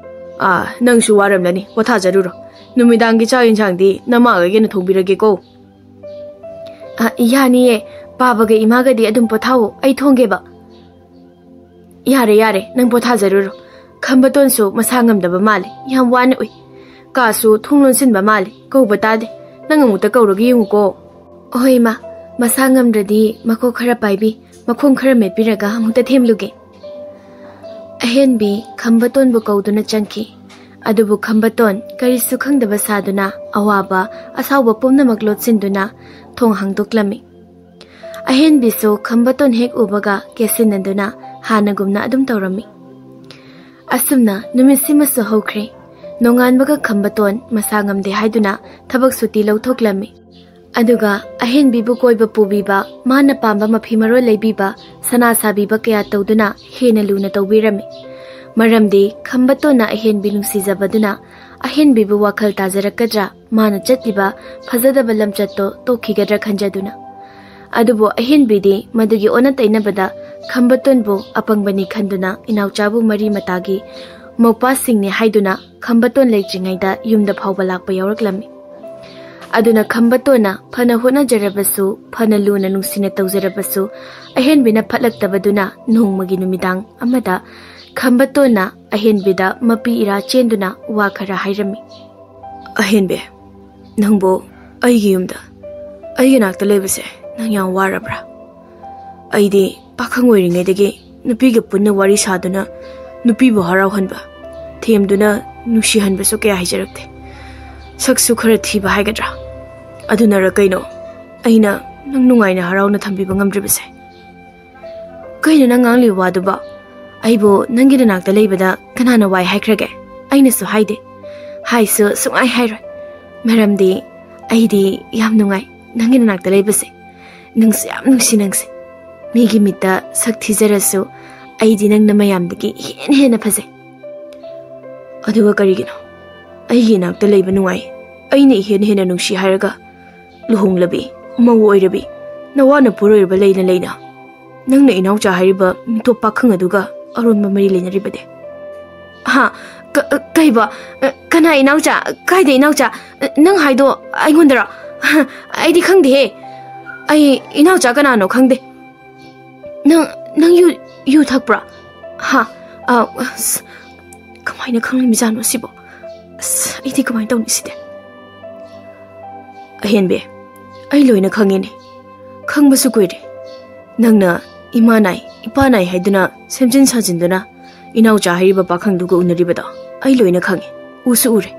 ꯑꯥ, ꯅꯪꯁꯨ ꯋꯥꯔꯝꯂꯅꯤ, ꯄꯣꯊꯥꯖꯔꯨꯔꯣ꯫ ꯅꯨꯃꯤꯗꯥꯡꯒꯤ ꯆꯥꯛ ꯌꯦꯟꯁꯥꯡꯗꯤ ꯅꯃꯥꯒ ꯑꯩꯒꯅ ꯊꯣꯡꯕꯤꯔꯒꯦꯀꯣ꯫" "ꯑ, ꯌꯥꯅꯤꯌꯦ, ꯄꯥꯕꯒ ꯏꯃꯥꯒꯗꯤ ꯑꯗꯨꯝ ꯄꯣꯊꯥꯋꯣ, ꯑꯩ ꯊꯣꯡꯒꯦꯕ꯫" "ꯌꯥꯔꯦ, ꯌꯥꯔꯦ, ꯅꯪ ꯄꯣꯊꯥꯖꯔꯨꯔꯣ꯫ ꯈꯝꯕꯇꯣꯟꯁꯨ ꯃꯁꯥ ꯉꯝꯗꯕ ꯃꯥꯜꯂꯦ, ꯌꯥꯝ ꯋꯥꯅ ꯎꯏ꯫ ꯀꯥꯁꯨ ꯊꯣꯡ ꯂꯣꯟꯁꯤꯟꯕ ꯃꯥꯜꯂꯦ, ꯀꯧꯕ ꯇꯥꯗꯦ꯫ ꯅꯪ ꯑꯃꯨꯛꯇ ꯀꯧꯔꯒ ꯌꯦꯡꯉꯨꯀꯣ꯫" "ꯍꯣꯏ, ꯏꯃꯥ, ꯃꯁꯥ ꯉꯝꯗ꯭ꯔꯗꯤ ꯃꯈꯣꯛ ꯈꯔ ꯄꯥꯏꯕꯤ, ꯃꯈꯣꯡ ꯈꯔ ꯃꯦꯠꯄꯤꯔꯒ ꯑꯃꯨꯛꯇ ꯊꯦꯝꯂꯨꯒꯦ꯫" ꯑꯍꯦꯟꯕꯤ ꯈꯝꯕꯇꯣꯟꯕꯨ ꯀꯧꯗꯨꯅ ꯆꯪꯈꯤ꯫ ꯑꯗꯨꯕꯨ ꯈꯝꯕꯇꯣꯟ ꯀꯔꯤꯁꯨ ꯈꯪꯗꯕ ꯁꯥꯗꯨꯅ ꯑꯋꯥꯕ ꯑꯁꯥꯎꯕ ꯄꯨꯝꯅꯃꯛ ꯂꯣꯠꯁꯤꯟꯗꯨꯅ ꯊꯣꯡ ꯍꯥꯡꯗꯣꯛꯂꯝꯃꯤ꯫ ꯑꯍꯦꯟꯕꯤꯁꯨ ꯈꯝꯕꯇꯣꯟ ꯍꯦꯛ ꯎꯕꯒ ꯀꯦꯁꯤꯟꯅꯗꯨꯅ ꯍꯥꯟꯅꯒꯨꯝꯅ ꯑꯗꯨꯝ ꯇꯧꯔꯝꯃꯤ꯫ ꯑꯁꯨꯝꯅ ꯅꯨꯃꯤꯠꯁꯤꯃꯁꯨ ꯍꯧꯈ꯭ꯔꯦ꯫ ꯅꯣꯡꯉꯥꯟꯕꯒ ꯈꯝꯕꯇꯣꯟ ꯃꯁꯥ ꯉꯝꯗꯦ ꯍꯥꯏꯗꯨꯅ ꯊꯕꯛ ꯁꯨꯇꯤ ꯂꯧꯊꯣꯛꯂꯝꯃꯤ꯫ ꯑꯗꯨꯒ ꯑꯍꯦꯟꯕꯤꯕꯨ ꯀꯣꯏꯕ ꯄꯨꯕꯤꯕ, ꯃꯥꯅ ꯄꯥꯝꯕ ꯃꯐꯤ ꯃꯔꯣꯜ ꯂꯩꯕꯤꯕ, ꯁꯅꯥ ꯁꯥꯕꯤꯕ ꯀꯌꯥ ꯇꯧꯗꯨꯅ ꯍꯦꯟꯅ ꯂꯨꯅ ꯇꯧꯕꯤꯔꯝꯃꯤ꯫ ꯃꯔꯝꯗꯤ ꯈꯝꯕꯇꯣꯟꯅ ꯑꯍꯦꯟꯕꯤ ꯅꯨꯡꯁꯤꯖꯕꯗꯨꯅ ꯑꯍꯦꯟꯕꯤꯕꯨ ꯋꯥꯈꯜ ꯇꯥꯖꯔꯛꯀꯗ꯭ꯔꯥ, ꯃꯥꯅ ꯆꯠꯂꯤꯕ ꯐꯖꯗꯕ ꯂꯝꯆꯠꯇꯣ ꯇꯣꯛꯈꯤꯒꯗ꯭ꯔꯥ ꯈꯟꯖꯗꯨꯅ꯫ ꯑꯗꯨꯕꯨ ꯑꯍꯦꯟꯕꯤꯗꯤ ꯃꯗꯨꯒꯤ ꯑꯣꯟꯅ ꯇꯩꯅꯕꯗ ꯈꯝꯕꯇꯣꯟꯕꯨ ꯑꯄꯪꯕꯅꯤ ꯈꯟꯗꯨꯅ ꯏꯅꯥꯎꯆꯥꯕꯨ ꯃꯔꯤ ꯃꯇꯥꯒꯤ ꯃꯧꯄꯥꯁꯤꯡꯅꯤ ꯍꯥꯏꯗꯨꯅ ꯈꯝꯕꯇꯣꯟ ꯂꯩꯇ꯭ꯔꯤꯉꯩꯗ ꯌꯨꯝꯗ ꯐꯥꯎꯕ ꯂꯥꯛꯄ ꯌꯥꯎꯔꯛꯂꯝꯃꯤ꯫ ꯑꯗꯨꯅ ꯈꯝꯕꯇꯣꯟꯅ ꯐꯅ ꯍꯣꯠꯅꯖꯔꯕꯁꯨ, ꯐꯅ ꯂꯨꯅ ꯅꯨꯡꯁꯤꯅ ꯇꯧꯖꯔꯕꯁꯨ, ꯑꯍꯦꯟꯕꯤꯅ ꯐꯠꯂꯛꯇꯕꯗꯨꯅ ꯅꯣꯡꯃꯒꯤ ꯅꯨꯃꯤꯗꯥꯡ ꯑꯃꯗ ꯈꯝꯕꯇꯣꯟꯅ ꯑꯍꯦꯟꯕꯤꯗ ꯃꯄꯤ ꯏꯔꯥ ꯆꯦꯟꯗꯨꯅ ꯋꯥ ꯈꯔ ꯍꯥꯏꯔꯝꯃꯤ꯫ "ꯑꯍꯦꯟꯕꯤ, ꯅꯪꯕꯨ ꯑꯩꯒꯤ ꯌꯨꯝꯗ, ꯑꯩꯒꯤ ꯅꯥꯛꯇ ꯂꯩꯕꯁꯦ ꯅꯪ ꯌꯥꯝ ꯋꯥꯔꯕ꯭ꯔꯥ? ꯑꯩꯗꯤ ꯄꯥꯈꯪ ꯑꯣꯏꯔꯤꯉꯩꯗꯒꯤ ꯅꯨꯄꯤꯒ ꯄꯨꯟꯅ ꯋꯥꯔꯤ ꯁꯥꯗꯨꯅ, ꯅꯨꯄꯤꯕꯨ ꯍꯔꯥꯎꯍꯟꯕ, ꯊꯦꯝꯗꯨꯅ ꯅꯨꯡꯁꯤꯍꯟꯕꯁꯨ ꯀꯌꯥ ꯍꯩꯖꯔꯛꯇꯦ꯫ ꯁꯛꯁꯨ ꯈꯔ ꯊꯤꯕ ꯍꯥꯏꯒꯗ꯭ꯔꯥ? ꯑꯗꯨꯅꯔ ꯀꯩꯅꯣ ꯑꯩꯅ ꯅꯪ ꯅꯨꯡꯉꯥꯏꯅ ꯍꯔꯥꯎꯅ ꯊꯝꯕꯤꯕ ꯉꯝꯗ꯭ꯔꯤꯕꯁꯦ?" "ꯀꯩꯅꯣ ꯅꯪ ꯉꯥꯡꯂꯤꯕ ꯋꯥꯗꯨꯕꯣ? ꯑꯩꯕꯨ ꯅꯪꯒꯤ ꯅꯅꯥꯛꯇ ꯂꯩꯕꯗ ꯀꯅꯥꯅ ꯋꯥꯏ ꯍꯥꯏꯈ꯭ꯔꯒꯦ? ꯑꯩꯅꯁꯨ ꯍꯥꯏꯗꯦ, ꯍꯥꯏꯁꯨ ꯁꯨꯡꯍꯥꯏ ꯍꯥꯏꯔꯣꯏ꯫ ꯃꯔꯝꯗꯤ ꯑꯩꯗꯤ ꯌꯥꯝ ꯅꯨꯡꯉꯥꯏ ꯅꯪꯒꯤ ꯅꯅꯥꯛꯇ ꯂꯩꯕꯁꯦ꯫ ꯅꯨꯡꯁꯨ ꯌꯥꯝ ꯅꯨꯡꯁꯤ ꯅꯪꯁꯦ꯫ ꯃꯤꯒꯤ ꯃꯤꯠꯇ ꯁꯛ ꯊꯤꯖꯔꯁꯨ ꯑꯩꯗꯤ ꯅꯪꯅ ꯃꯌꯥꯝꯗꯒꯤ ꯍꯦꯟꯅ ꯍꯦꯟꯅ ꯐꯖꯩ꯫ ꯑꯗꯨꯒ ꯀꯔꯤꯒꯤꯅꯣ ꯑꯩꯒꯤ ꯏꯅꯥꯛꯇ ꯂꯩꯕ ꯅꯨꯡꯉꯥꯏ, ꯑꯩꯅ ꯏꯍꯦꯟ ꯍꯦꯟꯅ ꯅꯨꯡꯁꯤ ꯍꯥꯏꯔꯒ ꯂꯨꯍꯣꯡꯂꯕꯤ, ꯃꯧ ꯑꯣꯏꯔꯕꯤ, ꯅꯋꯥ ꯅꯄꯨꯔꯣꯏꯔꯕ ꯂꯩꯅ ꯂꯩꯅ ꯅꯪꯅ ꯏꯅꯥꯎꯆꯥ ꯍꯥꯏꯔꯤꯕ ꯃꯤꯇꯣꯞ ꯄꯥꯈꯪ ꯑꯗꯨꯒ ꯑꯔꯣꯟꯕ ꯃꯔꯤ ꯂꯩꯅꯔꯤꯕꯗꯤ?" "ꯍꯥ? ꯀ-, ꯀꯩꯕ? ꯀꯅꯥ ꯏꯅꯥꯎꯆꯥ? ꯀꯥꯏꯗ ꯏꯅꯥꯎꯆꯥ? ꯅꯪ ꯍꯥꯏꯗꯣ ꯑꯩꯉꯣꯟꯗꯔꯣ? ꯑꯩꯗꯤ ꯈꯪꯗꯦꯍꯦ꯫ ꯑꯩ ꯏꯅꯥꯎꯆꯥ ꯀꯅꯥꯅꯣ ꯈꯪꯗꯦ꯫ ꯅꯪ, ꯅꯪ ꯌꯨ, ꯌꯨ ꯊꯛꯄ꯭ꯔꯥ? ꯍꯥ? ꯑ, ꯑꯁ, ꯀꯃꯥꯏꯅ ꯈꯪꯂꯝꯃꯤꯖꯥꯠꯅꯣ ꯁꯤꯕꯣ? ꯑꯁ, ꯑꯩꯗꯤ ꯀꯃꯥꯏꯅ ꯇꯧꯅꯤ ꯁꯤꯗꯤ?" "ꯑꯍꯦꯟꯕꯤ, ꯑꯩ ꯂꯣꯏꯅ ꯈꯪꯉꯤꯅꯦ꯫ ꯈꯪꯕꯁꯨ ꯀꯨꯏꯔꯦ꯫ ꯅꯪꯅ ꯏꯃꯥ ꯅꯥꯏ, ꯏꯄꯥ ꯅꯥꯏ ꯍꯥꯏꯗꯨꯅ ꯁꯦꯝꯖꯤꯟ ꯁꯥꯖꯤꯟꯗꯨꯅ ꯏꯅꯥꯎꯆꯥ ꯍꯥꯏꯔꯤꯕ ꯄꯥꯈꯪꯗꯨꯒ ꯎꯅꯔꯤꯕꯗꯣ ꯑꯩ ꯂꯣꯏꯅ ꯈꯪꯉꯤ, ꯎꯁꯨ ꯎꯔꯦ꯫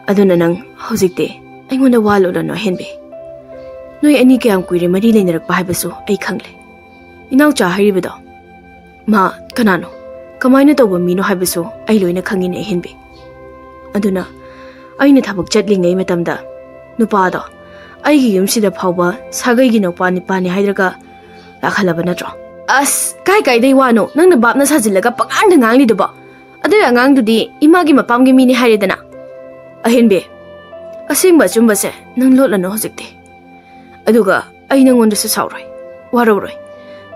ꯑꯗꯨꯅ ꯅꯪ ꯍꯧꯖꯤꯛꯇꯤ ꯑꯩꯉꯣꯟꯗ ꯋꯥ ꯂꯣꯠꯂꯅꯨ ꯑꯍꯦꯟꯕꯤ꯫ ꯅꯣꯏ ꯑꯅꯤ ꯀꯌꯥꯝ ꯀꯨꯏꯔꯦ ꯃꯔꯤ ꯂꯩꯅꯔꯛꯄ ꯍꯥꯏꯕꯁꯨ ꯑꯩ ꯈꯪꯂꯦ꯫ ꯏꯅꯥꯎꯆꯥ ꯍꯥꯏꯔꯤꯕꯗꯣ ꯃꯥ ꯀꯅꯥꯅꯣ, ꯀꯃꯥꯏꯅ ꯇꯧꯕ ꯃꯤꯅꯣ ꯍꯥꯏꯕꯁꯨ ꯑꯩ ꯂꯣꯏꯅ ꯈꯪꯉꯤꯅꯦ ꯑꯍꯦꯟꯕꯤ꯫ ꯑꯗꯨꯅ ꯑꯩꯅ ꯊꯕꯛ ꯆꯠꯂꯤꯉꯩ ꯃꯇꯝꯗ ꯅꯨꯄꯥꯗꯣ ꯑꯩꯒꯤ ꯌꯨꯝꯁꯤꯗ ꯐꯥꯎꯕ ꯁꯥꯒꯩꯒꯤ ꯅꯨꯄꯥ ꯅꯤꯄꯥꯅꯤ ꯍꯥꯏꯔꯒ ꯂꯥꯛꯍꯜꯂꯕ ꯅꯠꯇ꯭ꯔꯣ?" "ꯑꯁ, ꯀꯥꯏ ꯀꯥꯏꯗꯩ ꯋꯥꯅꯣ ꯅꯪꯅ ꯕꯥꯞꯅ ꯁꯥꯖꯤꯜꯂꯒ ꯄꯉꯥꯡꯗ ꯉꯥꯡꯂꯤꯗꯨꯕꯣ? ꯑꯗꯨꯏ ꯑꯉꯥꯡꯗꯨꯗꯤ ꯏꯃꯥꯒꯤ ꯃꯄꯥꯝꯒꯤ ꯃꯤꯅꯤ ꯍꯥꯏꯔꯦꯗꯅ꯫" "ꯑꯍꯦꯟꯕꯤ, ꯑꯁꯦꯡꯕ ꯑꯆꯨꯝꯕꯁꯦ ꯅꯪ ꯂꯣꯠꯂꯅꯨ ꯍꯧꯖꯤꯛꯇꯤ꯫ ꯑꯗꯨꯒ ꯑꯩ ꯅꯪꯉꯣꯟꯗꯁꯨ ꯁꯥꯎꯔꯣꯏ, ꯋꯥꯔꯧꯔꯣꯏ꯫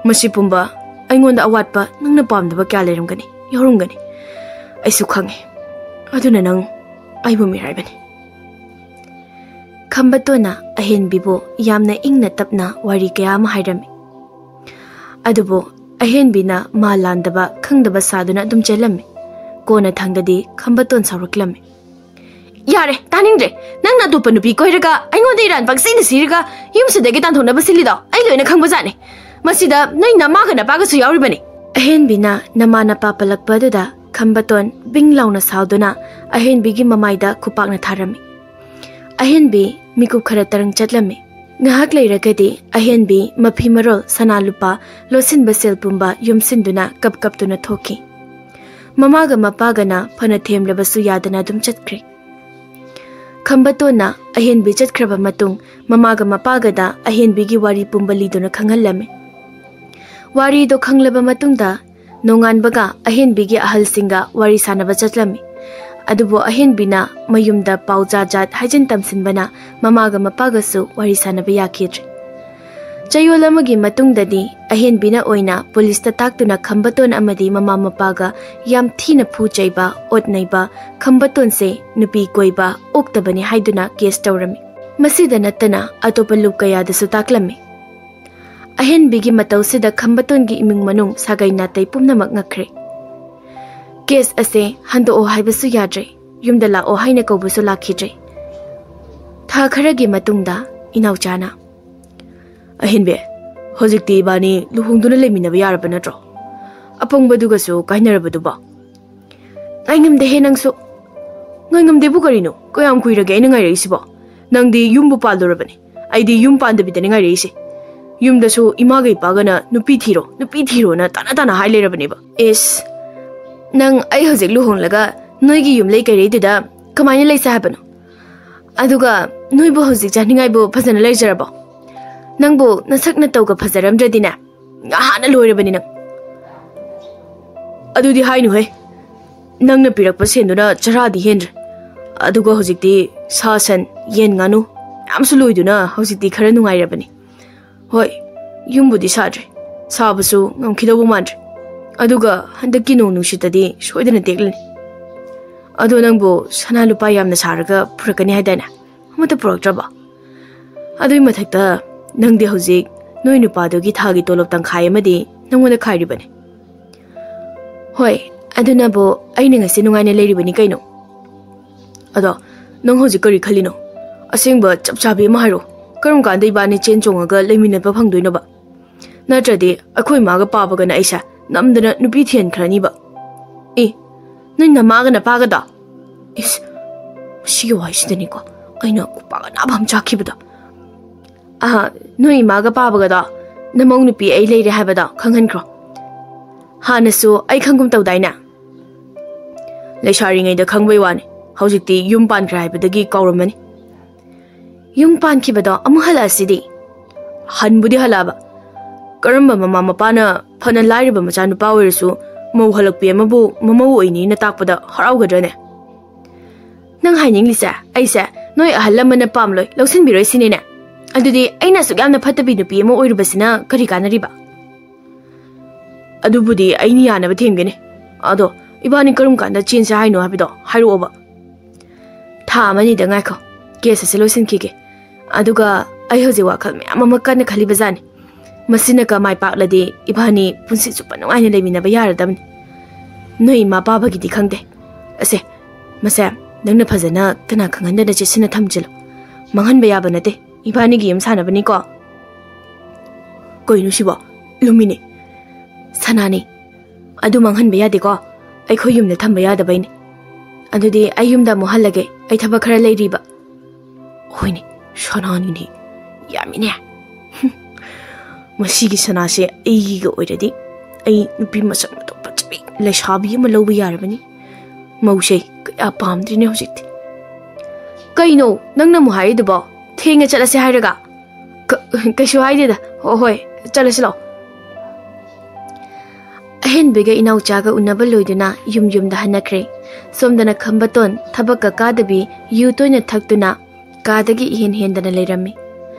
ꯃꯁꯤ ꯄꯨꯝꯕ ꯑꯩꯉꯣꯟꯗ ꯑꯋꯥꯠꯄ ꯅꯪꯅ ꯄꯥꯝꯗꯕ ꯀꯌꯥ ꯂꯩꯔꯝꯒꯅꯤ, ꯌꯥꯎꯔꯝꯒꯅꯤ꯫ ꯑꯩꯁꯨ ꯈꯪꯉꯤ꯫ ꯑꯗꯨꯅ ꯅꯪ ꯑꯩꯕꯨ ꯃꯤꯔꯥꯏꯕꯅꯤ꯫" ꯈꯝꯕꯇꯣꯟꯅ ꯑꯍꯦꯟꯕꯤꯕꯨ ꯌꯥꯝꯅ ꯏꯪꯅ ꯇꯞꯅ ꯋꯥꯔꯤ ꯀꯌꯥ ꯑꯃ ꯍꯥꯏꯔꯝꯃꯤ꯫ ꯑꯗꯨꯕꯨ ꯑꯍꯦꯟꯕꯤꯅ ꯃꯥ ꯂꯥꯟꯗꯕ ꯈꯪꯗꯕ ꯁꯥꯗꯨꯅ ꯑꯗꯨꯝ ꯆꯦꯜꯂꯝꯃꯤ꯫ ꯀꯣꯟꯅ ꯊꯪꯗꯗꯤ ꯈꯝꯕꯇꯣꯟ ꯁꯥꯎꯔꯛꯂꯝꯃꯤ꯫ "ꯌꯥꯔꯦ, ꯇꯥꯅꯤꯡꯗ꯭ꯔꯦ꯫ ꯅꯪꯅ ꯑꯇꯣꯞꯄ ꯅꯨꯄꯤ ꯀꯣꯏꯔꯒ ꯑꯩꯉꯣꯟꯗ ꯏꯔꯥꯟ ꯄꯪꯁꯤꯗ ꯁꯤꯔꯒ ꯌꯨꯝꯁꯤꯗꯒꯤ ꯇꯥꯟꯊꯣꯛꯅꯕ ꯁꯤꯜꯂꯤꯗꯣ ꯑꯩ ꯂꯣꯏꯅ ꯈꯪꯕꯖꯥꯠꯅꯤ꯫ ꯃꯁꯤꯗ ꯅꯣꯏ ꯅꯃꯥꯒ ꯅꯄꯥꯒꯁꯨ ꯌꯥꯎꯔꯤꯕꯅꯤ꯫" ꯑꯍꯦꯟꯕꯤꯅ ꯅꯃꯥ ꯅꯄꯥ ꯄꯜꯂꯛꯄ ꯑꯗꯨꯗ ꯈꯝꯕꯇꯣꯟ ꯕꯤꯡ ꯂꯥꯎꯅ ꯁꯥꯎꯗꯨꯅ ꯑꯍꯦꯟꯕꯤꯒꯤ ꯃꯃꯥꯏꯗ ꯈꯨꯄꯥꯛꯅ ꯊꯥꯔꯝꯃꯤ꯫ ꯑꯍꯦꯟꯕꯤ ꯃꯤꯀꯨꯞ ꯈꯔ ꯇꯔꯪ ꯆꯠꯂꯝꯃꯤ꯫ ꯉꯥꯏꯍꯥꯛ ꯂꯩꯔꯒꯗꯤ ꯑꯍꯦꯟꯕꯤ ꯃꯐꯤ ꯃꯔꯣꯜ, ꯁꯅꯥ ꯂꯨꯄꯥ, ꯂꯣꯠꯁꯤꯟꯕ ꯁꯦꯜ ꯄꯨꯝꯕ ꯌꯣꯝꯁꯤꯟꯗꯨꯅ ꯀꯞ ꯀꯞꯇꯨꯅ ꯊꯣꯛꯈꯤ꯫ ꯃꯃꯥꯒ ꯃꯄꯥꯒꯅ ꯐꯅ ꯊꯦꯝꯂꯕꯁꯨ ꯌꯥꯗꯅ ꯑꯗꯨꯝ ꯆꯠꯈ꯭ꯔꯦ꯫ ꯈꯝꯕꯇꯣꯟꯅ ꯑꯍꯦꯟꯕꯤ ꯆꯠꯈ꯭ꯔꯕ ꯃꯇꯨꯡ ꯃꯃꯥꯒ ꯃꯄꯥꯒꯗ ꯑꯍꯦꯟꯕꯤꯒꯤ ꯋꯥꯔꯤ ꯄꯨꯝꯕ ꯂꯤꯗꯨꯅ ꯈꯪꯍꯜꯂꯝꯃꯤ꯫ ꯋꯥꯔꯤꯗꯣ ꯈꯪꯂꯕ ꯃꯇꯨꯡꯗ ꯅꯣꯡꯉꯥꯟꯕꯒ ꯑꯍꯦꯟꯕꯤꯒꯤ ꯑꯍꯜꯁꯤꯡꯒ ꯋꯥꯔꯤ ꯁꯥꯟꯅꯕ ꯆꯠꯂꯝꯃꯤ꯫ ꯑꯗꯨꯕꯨ ꯑꯍꯦꯟꯕꯤꯅ ꯃꯌꯨꯝꯗ ꯄꯥꯎ ꯖꯥꯠ ꯖꯥꯠ ꯍꯥꯏꯖꯤꯟ ꯇꯝꯁꯤꯟꯕꯅ ꯃꯃꯥꯒ ꯃꯄꯥꯒꯁꯨ ꯋꯥꯔꯤ ꯁꯥꯟꯅꯕ ꯌꯥꯈꯤꯗ꯭ꯔꯦ꯫ ꯆꯌꯣꯜ ꯑꯃꯒꯤ ꯃꯇꯨꯡꯗꯗꯤ ꯑꯍꯦꯟꯕꯤꯅ ꯑꯣꯏꯅ ꯄꯨꯂꯤꯁꯇ ꯇꯥꯛꯇꯨꯅ ꯈꯝꯕꯇꯣꯟ ꯑꯃꯗꯤ ꯃꯃꯥ ꯃꯄꯥꯒ ꯌꯥꯝ ꯊꯤꯅ ꯐꯨ ꯆꯩꯕ, ꯑꯣꯠ ꯅꯩꯕ, ꯈꯝꯕꯇꯣꯟꯁꯦ ꯅꯨꯄꯤ ꯀꯣꯏꯕ ꯑꯣꯛꯇꯕꯅꯤ ꯍꯥꯏꯗꯨꯅ ꯀꯦꯁ ꯇꯧꯔꯝꯃꯤ꯫ ꯃꯁꯤꯗ ꯅꯠꯇꯅ ꯑꯇꯣꯞꯄ ꯂꯨꯞ ꯀꯌꯥꯗꯁꯨ ꯇꯥꯛꯂꯝꯃꯤ꯫ ꯑꯍꯦꯟꯕꯤꯒꯤ ꯃꯇꯧꯁꯤꯗ ꯈꯝꯕꯇꯣꯟꯒꯤ ꯏꯃꯨꯡ ꯃꯅꯨꯡ ꯁꯥꯒꯩ ꯅꯥꯇꯩ ꯄꯨꯝꯅꯃꯛ ꯉꯛꯈ꯭ꯔꯦ꯫ ꯀꯦꯁ ꯑꯁꯦ ꯍꯟꯗꯣꯛꯑꯣ ꯍꯥꯏꯕꯁꯨ ꯌꯥꯗ꯭ꯔꯦ, ꯌꯨꯝꯗ ꯂꯥꯛꯑꯣ ꯍꯥꯏꯅ ꯀꯧꯕꯁꯨ ꯂꯥꯛꯈꯤꯗ꯭ꯔꯦ꯫ ꯊꯥ ꯈꯔꯒꯤ ꯃꯇꯨꯡꯗ ꯏꯅꯥꯎꯆꯥꯅ, "ꯑꯍꯦꯟꯕꯤ, ꯍꯧꯖꯤꯛꯇꯤ ꯏꯕꯥꯅꯤ ꯂꯨꯍꯣꯡꯗꯨꯅ ꯂꯩꯃꯤꯟꯅꯕ ꯌꯥꯔꯕ ꯅꯠꯇ꯭ꯔꯣ? ꯑꯄꯪꯕꯗꯨꯒꯁꯨ ꯀꯥꯏꯅꯔꯕꯗꯨꯕꯣ?" "ꯉꯥꯏꯉꯝꯗꯦꯍꯦ ꯅꯪꯁꯨ꯫" "ꯉꯥꯏꯉꯝꯗꯦꯕꯨ ꯀꯔꯤꯅꯣ? ꯀꯌꯥꯝ ꯀꯨꯏꯔꯒꯦ ꯑꯩꯅ ꯉꯥꯏꯔꯛꯏꯁꯤꯕꯣ? ꯅꯪꯗꯤ ꯌꯨꯝꯕꯨ ꯄꯥꯜꯗꯧꯔꯕꯅꯤ, ꯑꯩꯗꯤ ꯌꯨꯝ ꯄꯥꯟꯗꯕꯤꯗꯅꯤ ꯉꯥꯏꯔꯛꯏꯁꯦ꯫ ꯌꯨꯝꯗꯁꯨ ꯏꯃꯥꯒ ꯏꯄꯥꯒꯅ 'ꯅꯨꯄꯤ ꯊꯤꯔꯣ, ꯅꯨꯄꯤ ꯊꯤꯔꯣꯅ' ꯇꯥꯅ ꯇꯥꯅ ꯍꯥꯏ ꯂꯩꯔꯕꯅꯦꯕ꯫ ꯏꯁ, ꯅꯪ ꯑꯩ ꯍꯧꯖꯤꯛ ꯂꯨꯍꯣꯡꯂꯒ ꯅꯣꯏꯒꯤ ꯌꯨꯝꯂꯩ ꯀꯩꯔꯩꯗꯨꯗ ꯀꯃꯥꯏꯅ ꯂꯩꯁꯦ ꯍꯥꯏꯕꯅꯣ? ꯑꯗꯨꯒ ꯅꯣꯏꯕꯨ ꯍꯧꯖꯤꯛ ꯆꯥꯅꯤꯡꯉꯥꯏꯕꯨ ꯐꯖꯅ ꯂꯩꯖꯔꯕꯣ? ꯅꯪꯕꯨ ꯅꯁꯛ ꯅꯇꯧꯒ ꯐꯖꯔꯝꯗ꯭ꯔꯗꯤꯅꯦ, ꯉꯍꯥꯟꯅ ꯂꯣꯏꯔꯕꯅꯤ ꯅꯪ꯫" "ꯑꯗꯨꯗꯤ ꯍꯥꯏꯅꯨꯍꯦ꯫ ꯅꯪꯅ ꯄꯤꯔꯛꯄ ꯁꯦꯟꯗꯨꯅ ꯆꯔꯥꯗꯤ ꯍꯦꯟꯗ꯭ꯔꯦ꯫ ꯑꯗꯨꯒ ꯍꯧꯖꯤꯛꯇꯤ ꯁꯥ ꯁꯟ, ꯌꯦꯟ ꯉꯥꯅꯨ ꯃꯌꯥꯝꯁꯨ ꯂꯣꯏꯗꯨꯅ ꯍꯧꯖꯤꯛꯇꯤ ꯈꯔ ꯅꯨꯡꯉꯥꯏꯔꯕꯅꯤ꯫ ꯍꯣꯏ, ꯌꯨꯝꯕꯨꯗꯤ ꯁꯥꯗ꯭ꯔꯦ, ꯁꯥꯕꯁꯨ ꯉꯝꯈꯤꯗꯧꯕ ꯃꯥꯟꯗ꯭ꯔꯦ꯫ ꯑꯗꯨꯒ ꯍꯟꯗꯛꯀꯤ ꯅꯣꯡ ꯅꯨꯡꯁꯤꯠꯇꯗꯤ ꯁꯣꯏꯗꯅ ꯇꯦꯛꯂꯅꯤ꯫ ꯑꯗꯣ ꯅꯪꯕꯨ ꯁꯅꯥ ꯂꯨꯄꯥ ꯌꯥꯝꯅ ꯁꯥꯔꯒ ꯄꯨꯔꯛꯀꯅꯤ ꯍꯥꯏꯗꯥꯏꯅꯦ? ꯑꯃꯠꯇ ꯄꯨꯔꯛꯇ꯭ꯔꯕ? ꯑꯗꯨꯒꯤ ꯃꯊꯛꯇ ꯅꯪꯗꯤ ꯍꯧꯖꯤꯛ ꯅꯣꯏ ꯅꯨꯄꯥꯗꯨꯒꯤ ꯊꯥꯒꯤ ꯇꯣꯂꯣꯞ ꯇꯪꯈꯥꯏ ꯑꯃꯗꯤ ꯅꯪꯉꯣꯟꯗ ꯈꯥꯏꯔꯤꯕꯅꯤ꯫ ꯍꯣꯏ, ꯑꯗꯨꯅꯕꯨ ꯑꯩꯅ ꯉꯁꯤ ꯅꯨꯡꯉꯥꯏꯅ ꯂꯩꯔꯤꯕꯅꯤ ꯀꯩꯅꯣ꯫ ꯑꯗꯣ ꯅꯪ ꯍꯧꯖꯤꯛ ꯀꯔꯤ ꯈꯜꯂꯤꯅꯣ? ꯑꯁꯦꯡꯕ ꯆꯞ ꯆꯥꯕꯤ ꯑꯃ ꯍꯥꯏꯔꯣ꯫ ꯀꯔꯝ ꯀꯥꯟꯗ ꯏꯕꯥꯅꯤ ꯆꯦꯟ ꯆꯣꯡꯉꯒ ꯂꯩꯃꯤꯟꯅꯕ ꯐꯪꯗꯣꯏꯅꯣꯕ? ꯅꯠꯇ꯭ꯔꯗꯤ ꯑꯩꯈꯣꯏ ꯏꯃꯥꯒ ꯄꯥꯕꯒꯅ ꯑꯩꯁꯦ ꯅꯝꯗꯅ ꯅꯨꯄꯤ ꯊꯤꯍꯟꯈ꯭ꯔꯅꯤꯕ꯫ ꯑꯦ, ꯅꯣꯏ ꯅꯃꯥꯒ ꯅꯄꯥꯒꯗꯣ? ꯏꯁ, ꯃꯁꯤꯒꯤ ꯋꯥꯍꯩꯁꯤꯗꯅꯤꯀꯣ ꯑꯩꯅ ꯈꯨꯄꯥꯛ ꯑꯅꯥꯕ ꯑꯃ ꯆꯥꯈꯤꯕꯗꯣ꯫ ꯑꯍ, ꯅꯣꯏ ꯏꯃꯥꯒ ꯄꯥꯕꯒꯗꯣ ꯅꯃꯧ ꯅꯨꯄꯤ ꯑꯩ ꯂꯩꯔꯦ ꯍꯥꯏꯕꯗꯣ ꯈꯪꯍꯟꯈ꯭ꯔꯣ꯫ ꯍꯥꯟꯅꯁꯨ ꯑꯩ ꯈꯪꯒꯨꯝ ꯇꯧꯗꯥꯏꯅꯦ? ꯂꯩꯁꯥꯔꯤꯉꯩꯗ ꯈꯪꯕꯩ ꯋꯥꯅꯤ, ꯍꯧꯖꯤꯛꯇꯤ ꯌꯨꯝ ꯄꯥꯟꯈ꯭ꯔꯦ ꯍꯥꯏꯕꯗꯒꯤ ꯀꯥꯎꯔꯝꯃꯅꯤ꯫ ꯌꯨꯝ ꯄꯥꯟꯈꯤꯕꯗꯣ ꯑꯃꯨꯛ ꯍꯜꯂꯛꯑꯁꯤꯗꯤ? ꯍꯟꯕꯨꯗꯤ ꯍꯜꯂꯛꯑꯕ, ꯀꯔꯝꯕ ꯃꯃꯥ ꯃꯄꯥꯅ ꯐꯅ ꯂꯥꯏꯔꯕ ꯃꯆꯥꯅꯨꯄꯥ ꯑꯣꯏꯔꯁꯨ ꯃꯧ ꯍꯜꯂꯛꯄꯤ ꯑꯃꯕꯨ ꯃꯃꯧ ꯑꯣꯏꯅꯤꯅ ꯇꯥꯛꯄꯗ ꯍꯔꯥꯎꯒꯗ꯭ꯔꯅꯦ? ꯅꯪ ꯍꯥꯏꯅꯤꯡꯂꯤꯁꯦ ꯑꯩꯁꯦ ꯅꯣꯏ ꯑꯍꯜ ꯂꯃꯟꯅ ꯄꯥꯝꯂꯣꯏ, ꯂꯧꯁꯤꯟꯕꯤꯔꯣꯏ ꯁꯤꯅꯤꯅꯦ? ꯑꯗꯨꯗꯤ ꯑꯩꯅ ꯑꯁꯨꯛ ꯌꯥꯝꯅ ꯐꯠꯇꯕꯤ ꯅꯨꯄꯤ ꯑꯃ ꯑꯣꯏꯔꯨꯕꯁꯤꯅ ꯀꯔꯤ ꯀꯥꯟꯅꯔꯤꯕ? ꯑꯗꯨꯕꯨꯗꯤ ꯑꯩꯅ ꯌꯥꯅꯕ ꯊꯦꯝꯒꯅꯤ꯫ ꯑꯗꯣ ꯏꯕꯥꯅꯤ ꯀꯔꯝ ꯀꯥꯟꯗ ꯆꯦꯟꯁꯦ ꯍꯥꯏꯅꯣ ꯍꯥꯏꯕꯗꯣ ꯍꯥꯏꯔꯛꯑꯣꯕ꯫ ꯊꯥ ꯑꯃꯅꯤꯗ ꯉꯥꯏꯈꯣ, ꯀꯦꯁ ꯑꯁꯤ ꯂꯣꯏꯁꯤꯟꯈꯤꯒꯦ꯫ ꯑꯗꯨꯒ ꯑꯩ ꯍꯧꯖꯤꯛ ꯋꯥꯈꯜ ꯃꯌꯥꯝ ꯑꯃ ꯀꯟꯅ ꯈꯜꯂꯤꯕꯖꯥꯠꯅꯤ꯫ ꯃꯁꯤꯅ ꯀ ꯃꯥꯏ ꯄꯥꯛꯂꯗꯤ ꯏꯕꯥꯅꯤ ꯄꯨꯟꯁꯤ ꯆꯨꯞꯄ ꯅꯨꯡꯉꯥꯏꯅ ꯂꯩꯃꯤꯟꯅꯕ ꯌꯥꯔꯗꯕꯅꯤ꯫ ꯅꯣꯏ ꯏꯃꯥ ꯄꯥꯕꯒꯤꯗꯤ ꯈꯪꯗꯦ꯫ ꯑꯁꯦ, ꯃꯁꯦ, ꯅꯪꯅ ꯐꯖꯅ ꯀꯅꯥ ꯈꯪꯍꯟꯗꯅ ꯆꯦꯠꯁꯤꯟꯅ ꯊꯝꯖꯤꯜꯂꯨ꯫ ꯃꯥꯡꯍꯟꯕ ꯌꯥꯕ ꯅꯠꯇꯦ꯫ ꯏꯕꯥꯅꯤꯒꯤ ꯌꯨꯝ ꯁꯥꯟꯅꯕꯅꯤꯀꯣ꯫ ꯀꯩꯅꯣ ꯁꯤꯕꯣ? ꯂꯨꯝꯃꯤꯅꯦ꯫ ꯁꯅꯥꯅꯤ꯫ ꯑꯗꯨ ꯃꯥꯡꯍꯟꯕ ꯌꯥꯗꯦꯀꯣ꯫ ꯑꯩꯈꯣꯏ ꯌꯨꯝꯗ ꯊꯝꯕ ꯌꯥꯗꯕꯩꯅꯦ꯫ ꯑꯗꯨꯗꯤ ꯑꯩ ꯌꯨꯝꯗ ꯑꯃꯨꯛ ꯍꯜꯂꯒꯦ꯫ ꯑꯩ ꯊꯕꯛ ꯈꯔ ꯂꯩꯔꯤꯕ꯫ ꯍꯣꯏꯅꯦ, ꯁꯅꯥꯅꯤꯅꯦ꯫ ꯌꯥꯝꯃꯤꯅꯦ꯫ ꯃꯁꯤꯒꯤ ꯁꯅꯥꯁꯦ ꯑꯩꯒꯤꯒ ꯑꯣꯏꯔꯗꯤ ꯑꯩ ꯅꯨꯄꯤ ꯃꯁꯛ ꯃꯇꯧ ꯐꯖꯕꯤ ꯂꯩꯁꯥꯕꯤ ꯑꯃ ꯂꯧꯕ ꯌꯥꯔꯕꯅꯤ꯫ ꯃꯧꯁꯦ ꯀꯌꯥ ꯄꯥꯝꯗ꯭ꯔꯤꯅꯦ ꯍꯧꯖꯤꯛꯇꯤ꯫ ꯀꯩꯅꯣ ꯅꯪꯅ ꯑꯃꯨꯛ ꯍꯥꯏꯔꯤꯗꯨꯕꯣ? ꯊꯦꯡꯉꯦ ꯆꯠꯂꯁꯦ ꯍꯥꯏꯔꯒ? ꯀ-, ꯀꯩꯁꯨ ꯍꯥꯏꯗꯦꯗ꯫ ꯍꯣ-, ꯍꯣꯏ, ꯆꯠꯂꯁꯤ ꯂꯥꯛꯑꯣ꯫ ꯑꯍꯦꯟꯕꯤꯒ ꯏꯅꯥꯎꯆꯥꯒ ꯎꯅꯕ ꯂꯣꯏꯗꯨꯅ ꯌꯨꯝ ꯌꯨꯝꯗ ꯍꯟꯅꯈ꯭ꯔꯦ꯫ ꯁꯣꯝꯗꯅ ꯈꯝꯕꯇꯣꯟ ꯊꯕꯛꯀ ꯀꯥꯗꯕꯤ ꯌꯨ ꯇꯣꯏꯅ ꯊꯛꯇꯨꯅ ꯀꯥꯗꯒꯤ ꯏꯍꯦꯟ ꯍꯦꯟꯗꯅ ꯂꯩꯔꯝꯃꯤ꯫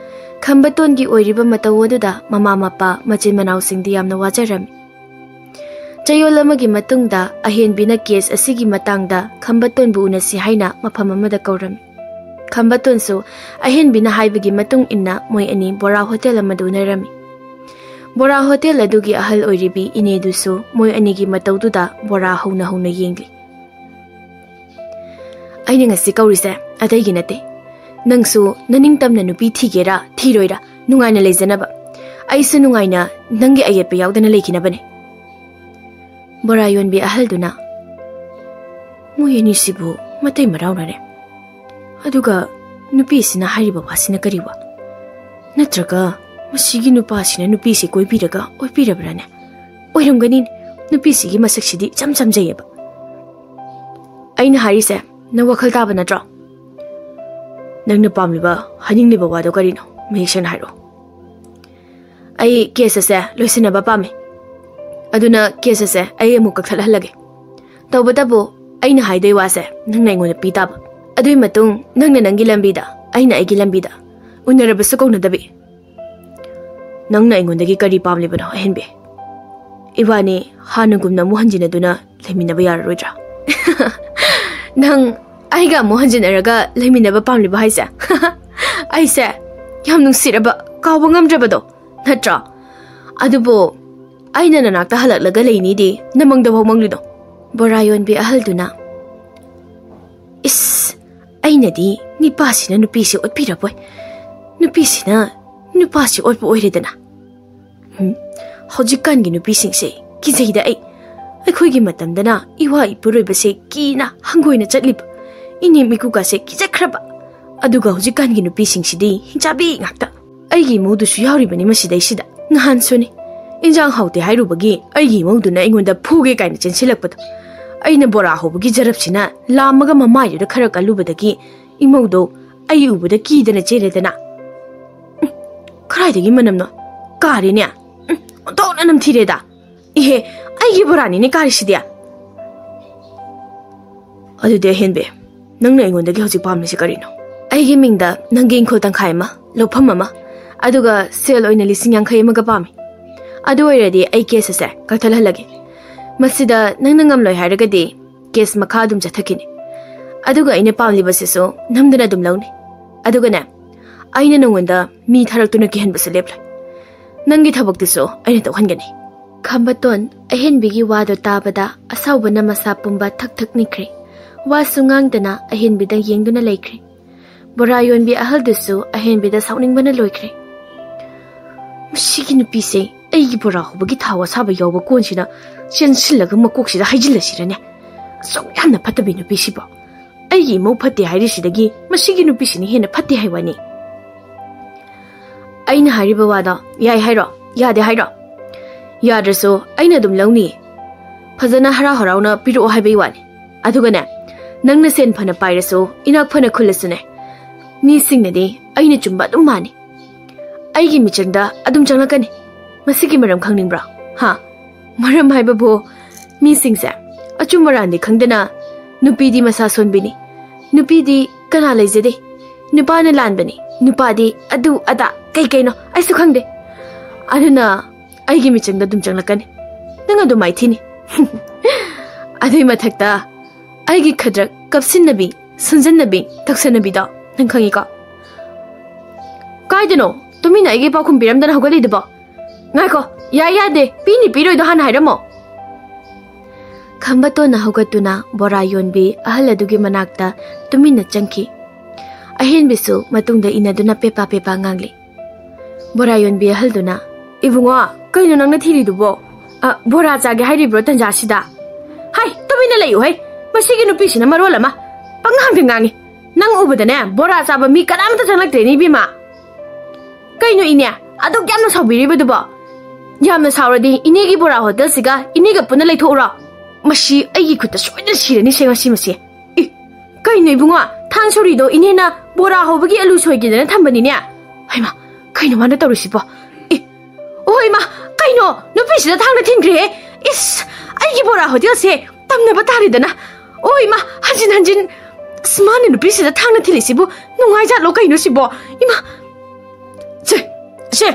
ꯈꯝꯕꯇꯣꯟꯒꯤ ꯑꯣꯏꯔꯤꯕ ꯃꯇꯧ ꯑꯗꯨꯗ ꯃꯃꯥ ꯃꯄꯥ ꯃꯆꯤꯟ ꯃꯅꯥꯎꯁꯤꯡꯗꯤ ꯌꯥꯝꯅ ꯋꯥꯖꯔꯝꯃꯤ꯫ ꯆꯌꯣꯜ ꯑꯃꯒꯤ ꯃꯇꯨꯡꯗ ꯑꯍꯦꯟꯕꯤꯅ ꯀꯦꯁ ꯑꯁꯤꯒꯤ ꯃꯇꯥꯡꯗ ꯈꯝꯕꯇꯣꯟꯕꯨ ꯎꯅꯁꯤ ꯍꯥꯏꯅ ꯃꯐꯝ ꯑꯃꯗ ꯀꯧꯔꯝꯃꯤ꯫ ꯈꯝꯕꯇꯣꯟꯁꯨ ꯑꯍꯦꯟꯕꯤꯅ ꯍꯥꯏꯕꯒꯤ ꯃꯇꯨꯡ ꯏꯟꯅ ꯃꯣꯏ ꯑꯅꯤ ꯕꯣꯔꯥ ꯍꯣꯇꯦꯜ ꯑꯃꯗ ꯎꯅꯔꯝꯃꯤ꯫ ꯕꯣꯔꯥ ꯍꯣꯇꯦꯜ ꯑꯗꯨꯒꯤ ꯑꯍꯜ ꯑꯣꯏꯔꯤꯕꯤ ꯏꯅꯦꯗꯨꯁꯨ ꯃꯣꯏ ꯑꯅꯤꯒꯤ ꯃꯇꯧꯗꯨꯗ ꯕꯣꯔꯥ ꯍꯧꯅ ꯍꯧꯅ ꯌꯦꯡꯂꯤ꯫ "ꯑꯩꯅ ꯉꯁꯤ ꯀꯧꯔꯤꯁꯦ ꯑꯇꯩꯒꯤ ꯅꯠꯇꯦ꯫ ꯅꯪꯁꯨ ꯅꯅꯤꯡꯇꯝꯅ ꯅꯨꯄꯤ ꯊꯤꯒꯦꯔꯥ ꯊꯤꯔꯣꯏꯔꯥ ꯅꯨꯡꯉꯥꯏꯅ ꯂꯩꯖꯅꯕ꯫ ꯑꯩꯁꯨ ꯅꯨꯡꯉꯥꯏꯅ ꯅꯪꯒꯤ ꯑꯌꯦꯠꯄ ꯌꯥꯎꯗꯅ ꯂꯩꯈꯤꯅꯕꯅꯦ꯫" ꯕꯣꯔꯥ ꯌꯣꯟꯕꯤ ꯑꯍꯜꯗꯨꯅ, "ꯃꯣꯏ ꯑꯅꯤꯁꯤꯕꯨ ꯃꯇꯩ ꯃꯔꯥꯎꯅꯔꯦ꯫ ꯑꯗꯨꯒ ꯅꯨꯄꯤꯁꯤꯅ ꯍꯥꯏꯔꯤꯕ ꯋꯥꯁꯤꯅ ꯀꯔꯤ ꯋꯥ? ꯅꯠꯇ꯭ꯔꯒ ꯃꯁꯤꯒꯤ ꯅꯨꯄꯥꯁꯤꯅ ꯅꯨꯄꯤꯁꯤ ꯀꯣꯏꯕꯤꯔꯒ ꯑꯣꯏꯕꯤꯔꯕ꯭ꯔꯥꯅꯦ? ꯑꯣꯏꯔꯝꯒꯅꯤ꯫ ꯅꯨꯄꯤꯁꯤꯒꯤ ꯃꯁꯛꯁꯤꯗꯤ ꯏꯆꯝ ꯆꯝꯖꯩꯑꯕ꯫ ꯑꯩꯅ ꯍꯥꯏꯔꯤꯁꯦ ꯅꯪ ꯋꯥꯈꯜ ꯇꯥꯕ ꯅꯠꯇ꯭ꯔꯣ? ꯅꯪꯅ ꯄꯥꯝꯂꯤꯕ, ꯍꯥꯏꯅꯤꯡꯂꯤꯕ ꯋꯥꯗꯣ ꯀꯔꯤꯅꯣ? ꯃꯌꯦꯛ ꯁꯦꯡꯅ ꯍꯥꯏꯔꯛꯑꯣ꯫" "ꯑꯩ ꯀꯦꯁ ꯑꯁꯦ ꯂꯣꯏꯁꯤꯟꯅꯕ ꯄꯥꯝꯃꯤ꯫ ꯑꯗꯨꯅ ꯀꯦꯁ ꯑꯁꯦ ꯑꯩ ꯑꯃꯨꯛ ꯀꯛꯊꯠꯍꯜꯂꯒꯦ꯫ ꯇꯧꯕꯇꯕꯨ ꯑꯩꯅ ꯍꯥꯏꯗꯣꯏ ꯋꯥꯁꯦ ꯅꯪꯅ ꯑꯩꯉꯣꯟꯗ ꯄꯤ ꯇꯥꯕ꯫ ꯑꯗꯨꯒꯤ ꯃꯇꯨꯡ ꯅꯪꯅ ꯅꯪꯒꯤ ꯂꯝꯕꯤꯗ, ꯑꯩꯅ ꯑꯩꯒꯤ ꯂꯝꯕꯤꯗ꯫ ꯎꯅꯔꯕꯁꯨ ꯀꯧꯅꯗꯕꯤ꯫" "ꯅꯪꯅ ꯑꯩꯉꯣꯟꯗꯒꯤ ꯀꯔꯤ ꯄꯥꯝꯂꯤꯕꯅꯣ, ꯑꯍꯦꯟꯕꯤ? ꯏꯕꯥꯅꯤ ꯍꯥꯟꯅꯒꯨꯝꯅ ꯑꯃꯨꯛ ꯍꯟꯖꯤꯟꯅꯗꯨꯅ ꯂꯩꯃꯤꯟꯅꯕ ꯌꯥꯔꯔꯣꯏꯗ꯭ꯔꯥ?" "ꯅꯪ ꯑꯩꯒ ꯑꯃꯨꯛ ꯍꯟꯖꯤꯟꯅꯔꯒ ꯂꯩꯃꯤꯟꯅꯕ ꯄꯥꯝꯂꯤꯕ ꯍꯥꯏꯁꯦ?" "ꯑꯩꯁꯦ ꯌꯥꯝ ꯅꯨꯡꯁꯤꯔꯕ, ꯀꯥꯎꯕ ꯉꯝꯗ꯭ꯔꯕꯗꯣ ꯅꯠꯇ꯭ꯔꯣ? ꯑꯗꯨꯕꯨ ꯑꯩꯅ ꯅꯅꯥꯛꯇ ꯍꯜꯂꯛꯂꯒ ꯂꯩꯅꯤꯗꯤ ꯅꯃꯪꯗ ꯐꯥꯎ ꯃꯪꯂꯨꯅꯣ꯫" ꯕꯣꯔꯥ ꯌꯣꯟꯕꯤ ꯑꯍꯜꯗꯨꯅ, "ꯏꯁ, ꯑꯩꯅꯗꯤ ꯅꯤꯄꯥꯁꯤꯅ ꯅꯨꯄꯤꯁꯦ ꯑꯣꯠꯄꯤꯔꯕꯣꯏ, ꯅꯨꯄꯤꯁꯤꯅ ꯅꯨꯄꯥꯁꯤ ꯑꯣꯠꯄ ꯑꯣꯏꯔꯦꯗꯅ꯫ ꯍꯨꯝ, ꯍꯧꯖꯤꯛꯀꯥꯟꯒꯤ ꯅꯨꯄꯤꯁꯤꯡꯁꯦ ꯀꯤꯖꯩꯗ ꯑꯩ꯫ ꯑꯩꯈꯣꯏꯒꯤ ꯃꯇꯝꯗꯅ ꯏꯋꯥ ꯏꯄꯨꯔꯣꯏꯕꯁꯦ ꯀꯤꯅ ꯍꯪꯒꯣꯏꯅ ꯆꯠꯂꯤꯕ, ꯏꯅꯦꯝ ꯏꯀꯨꯀꯥꯁꯦ ꯀꯤꯖꯈ꯭ꯔꯕ꯫ ꯑꯗꯨꯒ ꯍꯧꯖꯤꯛꯀꯥꯟꯒꯤ ꯅꯨꯄꯤꯁꯤꯡꯁꯤꯗꯤ ꯍꯤꯡꯆꯥꯕꯤ ꯉꯥꯛꯇ꯫ ꯑꯩꯒꯤ ꯏꯃꯧꯗꯨꯁꯨ ꯌꯥꯎꯔꯤꯕꯅꯤ ꯃꯁꯤꯗꯩꯁꯤꯗ꯫ ꯅꯍꯥꯟꯁꯨꯅꯤ, ꯏꯟꯖꯥꯡ ꯍꯥꯎꯇꯦ ꯍꯥꯏꯔꯨꯕꯒꯤ ꯑꯩꯒꯤ ꯏꯃꯧꯗꯨꯅ ꯑꯩꯉꯣꯟꯗ ꯐꯨꯒꯦ ꯀꯥꯏꯅ ꯆꯦꯟꯁꯤꯜꯂꯛꯄꯗꯣ꯫ ꯑꯩꯅ ꯕꯣꯔꯥ ꯍꯧꯕꯒꯤ ꯖꯔꯞꯁꯤꯅ ꯂꯥꯝꯃꯒ ꯃꯃꯥꯏꯗꯨꯗ ꯈꯔ ꯀꯜꯂꯨꯕꯗꯒꯤ ꯏꯃꯧꯗꯣ ꯑꯩ ꯎꯕꯗ ꯀꯤꯗꯅ ꯆꯦꯜꯂꯦꯗꯅ꯫ ꯎꯝ, ꯀꯗꯥꯏꯗꯒꯤ ꯃꯅꯝꯅꯣ? ꯀꯥꯔꯦꯅꯦ꯫ ꯎꯝ, ꯑꯣꯟꯊꯣꯛꯅ ꯅꯝꯊꯤꯔꯦꯗ꯫ ꯏꯍꯦ, ꯑꯩꯒꯤ ꯕꯣꯔꯥꯅꯤꯅꯦ ꯀꯥꯔꯤꯁꯤꯗꯤ꯫" "ꯑꯗꯨꯗꯤ ꯑꯍꯦꯟꯕꯤ, ꯅꯪꯅ ꯑꯩꯉꯣꯟꯗꯒꯤ ꯍꯧꯖꯤꯛ ꯄꯥꯝꯂꯤꯁꯤ ꯀꯔꯤꯅꯣ?" "ꯑꯩꯒꯤ ꯃꯤꯡꯗ ꯅꯪꯒꯤ ꯏꯪꯈꯣꯜ ꯇꯪꯈꯥꯏ ꯑꯃ, ꯂꯧꯐꯝ ꯑꯃ, ꯑꯗꯨꯒ ꯁꯦꯜ ꯑꯣꯏꯅ ꯂꯤꯁꯤꯡ ꯌꯥꯡꯈꯩ ꯑꯃꯒ ꯄꯥꯝꯃꯤ꯫ ꯑꯗꯨ ꯑꯣꯏꯔꯗꯤ ꯑꯩ ꯀꯦꯁ ꯑꯁꯦ ꯀꯛꯊꯠꯍꯜꯂꯒꯦ꯫ ꯃꯁꯤꯗ ꯅꯪꯅ ꯉꯝꯂꯣꯏ ꯍꯥꯏꯔꯒꯗꯤ ꯀꯦꯁ ꯃꯈꯥ ꯑꯗꯨꯝ ꯆꯠꯊꯈꯤꯅꯤ꯫ ꯑꯗꯨꯒ ꯑꯩꯅ ꯄꯥꯝꯂꯤꯕꯁꯤꯁꯨ ꯅꯝꯗꯅ ꯑꯗꯨꯝ ꯂꯧꯅꯤ꯫ ꯑꯗꯨꯒꯅꯦ, ꯑꯩꯅ ꯅꯉꯣꯟꯗ ꯃꯤ ꯊꯥꯔꯛꯇꯨꯅ ꯀꯤꯍꯟꯕꯁꯨ ꯂꯦꯞꯂꯣꯏ꯫ ꯅꯪꯒꯤ ꯊꯕꯛꯇꯨꯁꯨ ꯑꯩꯅ ꯇꯧꯍꯟꯒꯅꯤ꯫ ꯈꯝꯕꯇꯣꯟ ꯑꯍꯦꯟꯕꯤꯒꯤ ꯋꯥꯗꯣ ꯇꯥꯕꯗ ꯑꯁꯥꯎꯕꯅ ꯃꯁꯥ ꯄꯨꯝꯕ ꯊꯛ ꯊꯛ ꯅꯤꯛꯈ꯭ꯔꯦ꯫ ꯋꯥꯁꯨ ꯉꯥꯡꯗꯅ ꯑꯍꯦꯟꯕꯤꯗ ꯌꯦꯡꯗꯨꯅ ꯂꯩꯈ꯭ꯔꯦ꯫ ꯕꯣꯔꯥ ꯌꯣꯟꯕꯤ ꯑꯍꯜꯗꯨꯁꯨ ꯑꯍꯦꯟꯕꯤꯗ ꯁꯥꯎꯅꯤꯡꯕꯅ ꯂꯣꯏꯈ꯭ꯔꯦ꯫ "ꯃꯁꯤꯒꯤ ꯅꯨꯄꯤꯁꯦ ꯑꯩꯒꯤ ꯕꯣꯔꯥ ꯍꯧꯕꯒꯤ ꯊꯥꯎ ꯑꯁꯥꯕ ꯌꯥꯎꯕ ꯀꯣꯟꯁꯤꯗ ꯆꯦꯟꯁꯤꯜꯂꯒ ꯃꯀꯣꯛꯁꯤꯗ ꯍꯩꯖꯤꯜꯂꯁꯤꯔꯅꯦ? ꯑꯁꯨꯛ ꯌꯥꯝꯅ ꯐꯠꯇꯕꯤ ꯅꯨꯄꯤꯁꯤꯕꯣ꯫ ꯑꯩꯒꯤ ꯏꯃꯧ ꯐꯠꯇꯦ ꯍꯥꯏꯔꯤꯁꯤꯗꯒꯤ ꯃꯁꯤꯒꯤ ꯅꯨꯄꯤꯁꯤꯅ ꯍꯦꯟꯅ ꯐꯠꯇꯦ ꯍꯥꯏ ꯋꯥꯅꯤ꯫ ꯑꯩꯅ ꯍꯥꯏꯔꯤꯕ ꯋꯥꯗꯣ ꯌꯥꯏ ꯍꯥꯏꯔꯣ, ꯌꯥꯗꯦ ꯍꯥꯏꯔꯣ? ꯌꯥꯗ꯭ꯔꯁꯨ ꯑꯩꯅ ꯑꯗꯨꯝ ꯂꯧꯅꯤꯌꯦ꯫ ꯐꯖꯅ ꯍꯔꯥꯎ ꯍꯔꯥꯎꯅ ꯄꯤꯔꯛꯑꯣ ꯍꯥꯏꯕꯒꯤ ꯋꯥꯅꯤ꯫ ꯑꯗꯨꯒꯅꯦ, ꯅꯪꯅ ꯁꯦꯟ ꯐꯅ ꯄꯥꯏꯔꯁꯨ, ꯏꯅꯥꯛ ꯐꯅ ꯈꯨꯜꯂꯁꯨꯅꯦ, ꯃꯤꯁꯤꯡꯅꯗꯤ ꯑꯩꯅ ꯆꯨꯝꯕ ꯑꯗꯨꯝ ꯃꯥꯟꯅꯤ꯫ ꯑꯩꯒꯤ ꯃꯤꯆꯪꯗ ꯑꯗꯨꯝ ꯆꯪꯂꯛꯀꯅꯤ꯫ ꯃꯁꯤꯒꯤ ꯃꯔꯝ ꯈꯪꯅꯤꯡꯕ꯭ꯔꯣ? ꯍꯥ? ꯃꯔꯝ ꯍꯥꯏꯕꯕꯨ, ꯃꯤꯁꯤꯡꯁꯦ ꯑꯆꯨꯝ ꯑꯔꯥꯟꯗꯤ ꯈꯪꯗꯅ ꯅꯨꯄꯤꯗꯤ ꯃꯁꯥ ꯁꯣꯟꯕꯤꯅꯤ, ꯅꯨꯄꯤꯗꯤ ꯀꯅꯥ ꯂꯩꯖꯗꯦ, ꯅꯨꯄꯥꯅ ꯂꯥꯟꯕꯅꯤ, ꯅꯨꯄꯥꯗꯤ ꯑꯗꯨ ꯑꯗꯥ ꯀꯩ ꯀꯩꯅꯣ ꯑꯩꯁꯨ ꯈꯪꯗꯦ꯫ ꯑꯗꯨꯅ ꯑꯩꯒꯤ ꯃꯤꯆꯪꯗ ꯑꯗꯨꯝ ꯆꯪꯂꯛꯀꯅꯤ꯫ ꯅꯪ ꯑꯗꯨꯝ ꯃꯥꯏꯊꯤꯅꯤ꯫ ꯑꯗꯨꯏ ꯃꯊꯛꯇ ꯑꯩꯒꯤ ꯈꯗ꯭ꯔꯛ ꯀꯞꯁꯤꯟꯅꯕꯤ, ꯁꯨꯟꯖꯟꯅꯕꯤ, ꯇꯛꯁꯟꯅꯕꯤꯗꯣ ꯅꯪ ꯈꯪꯉꯤꯀꯣ?" "ꯀꯥꯏꯗꯅꯣ? ꯇꯨꯃꯤꯟꯅ ꯑꯩꯒꯤ ꯄꯥꯎꯈꯨꯝ ꯄꯤꯔꯝꯗꯅ ꯍꯧꯒꯠꯂꯤꯗꯨꯕꯣ? ꯉꯥꯏꯈꯣ, ꯌꯥꯏ ꯌꯥꯗꯦ, ꯄꯤꯅꯤ ꯄꯤꯔꯣꯏꯗꯣ ꯍꯥꯟꯅ ꯍꯥꯏꯔꯝꯃꯣ꯫" ꯈꯝꯕꯇꯣꯟꯅ ꯍꯧꯒꯠꯇꯨꯅ ꯕꯣꯔꯥ ꯌꯣꯟꯕꯤ ꯑꯍꯜ ꯑꯗꯨꯒꯤ ꯃꯅꯥꯛꯇ ꯇꯨꯃꯤꯟꯅ ꯆꯪꯈꯤ꯫ ꯑꯍꯦꯟꯕꯤꯁꯨ ꯃꯇꯨꯡꯗ ꯏꯟꯅꯗꯨꯅ ꯄꯦꯄꯥ ꯄꯦꯄꯥ ꯉꯥꯡꯂꯤ꯫ ꯕꯣꯔꯥ ꯌꯣꯟꯕꯤ ꯑꯍꯜꯗꯨꯅ, "ꯏꯕꯨꯡꯉꯣ, ꯀꯩꯅꯣ ꯅꯪꯅ ꯊꯤꯔꯤꯗꯨꯕꯣ? ꯑ, ꯕꯣꯔꯥ ꯆꯥꯒꯦ ꯍꯥꯏꯔꯤꯕ꯭ꯔꯣ ꯇꯟꯖꯥꯁꯤꯗ? ꯍꯥꯏ, ꯇꯨꯃꯤꯟꯅ ꯂꯩꯌꯨ ꯍꯩ꯫ ꯃꯁꯤꯒꯤ ꯅꯨꯄꯤꯁꯤꯅ ꯃꯔꯣꯜ ꯑꯃ ꯄꯪꯉꯥꯡꯗ ꯉꯥꯡꯉꯤ꯫ ꯅꯪ ꯎꯕꯗꯅꯦ, ꯕꯣꯔꯥ ꯆꯥꯕ ꯃꯤ ꯀꯅꯥꯝꯇ ꯆꯪꯂꯛꯇ꯭ꯔꯦꯅꯦ, ꯏꯕꯦꯝꯃ꯫ ꯀꯩꯅꯣ ꯏꯅꯦ, ꯑꯗꯨꯛ ꯌꯥꯝꯅ ꯁꯥꯎꯕꯤꯔꯤꯕꯗꯨꯕꯣ? ꯌꯥꯝꯅ ꯁꯥꯎꯔꯗꯤ ꯏꯅꯦꯒꯤ ꯕꯣꯔꯥ ꯍꯣꯇꯦꯜꯁꯤꯒ ꯏꯅꯦꯒ ꯄꯨꯟꯅ ꯂꯩꯊꯣꯛꯎꯔꯣ꯫ ꯃꯁꯤ ꯑꯩꯒꯤ ꯈꯨꯠꯇ ꯁꯣꯏꯗꯅ ꯁꯤꯔꯅꯤ, ꯁꯦ ꯉꯁꯤ ꯃꯁꯤ꯫ ꯏ, ꯀꯩꯅꯣ ꯏꯕꯨꯡꯉꯣ, ꯊꯥꯡ ꯁꯣꯔꯤꯗꯣ ꯏꯅꯦꯅ ꯕꯣꯔꯥ ꯍꯧꯕꯒꯤ ꯑꯂꯨ ꯁꯣꯏꯒꯦꯗꯅ ꯊꯝꯕꯅꯤꯅꯦ꯫ ꯍꯩꯃꯥ, ꯀꯩꯅꯣ ꯃꯥꯅ ꯇꯧꯔꯤꯁꯤꯕꯣ? ꯏ, ꯑꯣ ꯏꯃꯥ, ꯀꯩꯅꯣ ꯅꯨꯄꯤꯁꯤꯗ ꯊꯥꯡꯅ ꯊꯤꯟꯈ꯭ꯔꯦꯍꯦ꯫ ꯏꯁ, ꯑꯩꯒꯤ ꯕꯣꯔꯥ ꯍꯣꯇꯦꯜꯁꯦ ꯇꯝꯅꯕ ꯇꯥꯔꯦꯗꯅ꯫ ꯑꯣ ꯏꯃꯥ, ꯍꯟꯖꯤꯟ ꯍꯟꯖꯤꯟ꯫ ꯑꯁ, ꯃꯥꯅ ꯅꯨꯄꯤꯁꯤꯗ ꯊꯥꯡꯅ ꯊꯤꯜꯂꯤꯁꯤꯕꯨ ꯅꯨꯡꯉꯥꯏꯖꯥꯠꯂꯣ ꯀꯩꯅꯣ ꯁꯤꯕꯣ? ꯏꯃꯥ, ꯁꯦ, ꯁꯦ,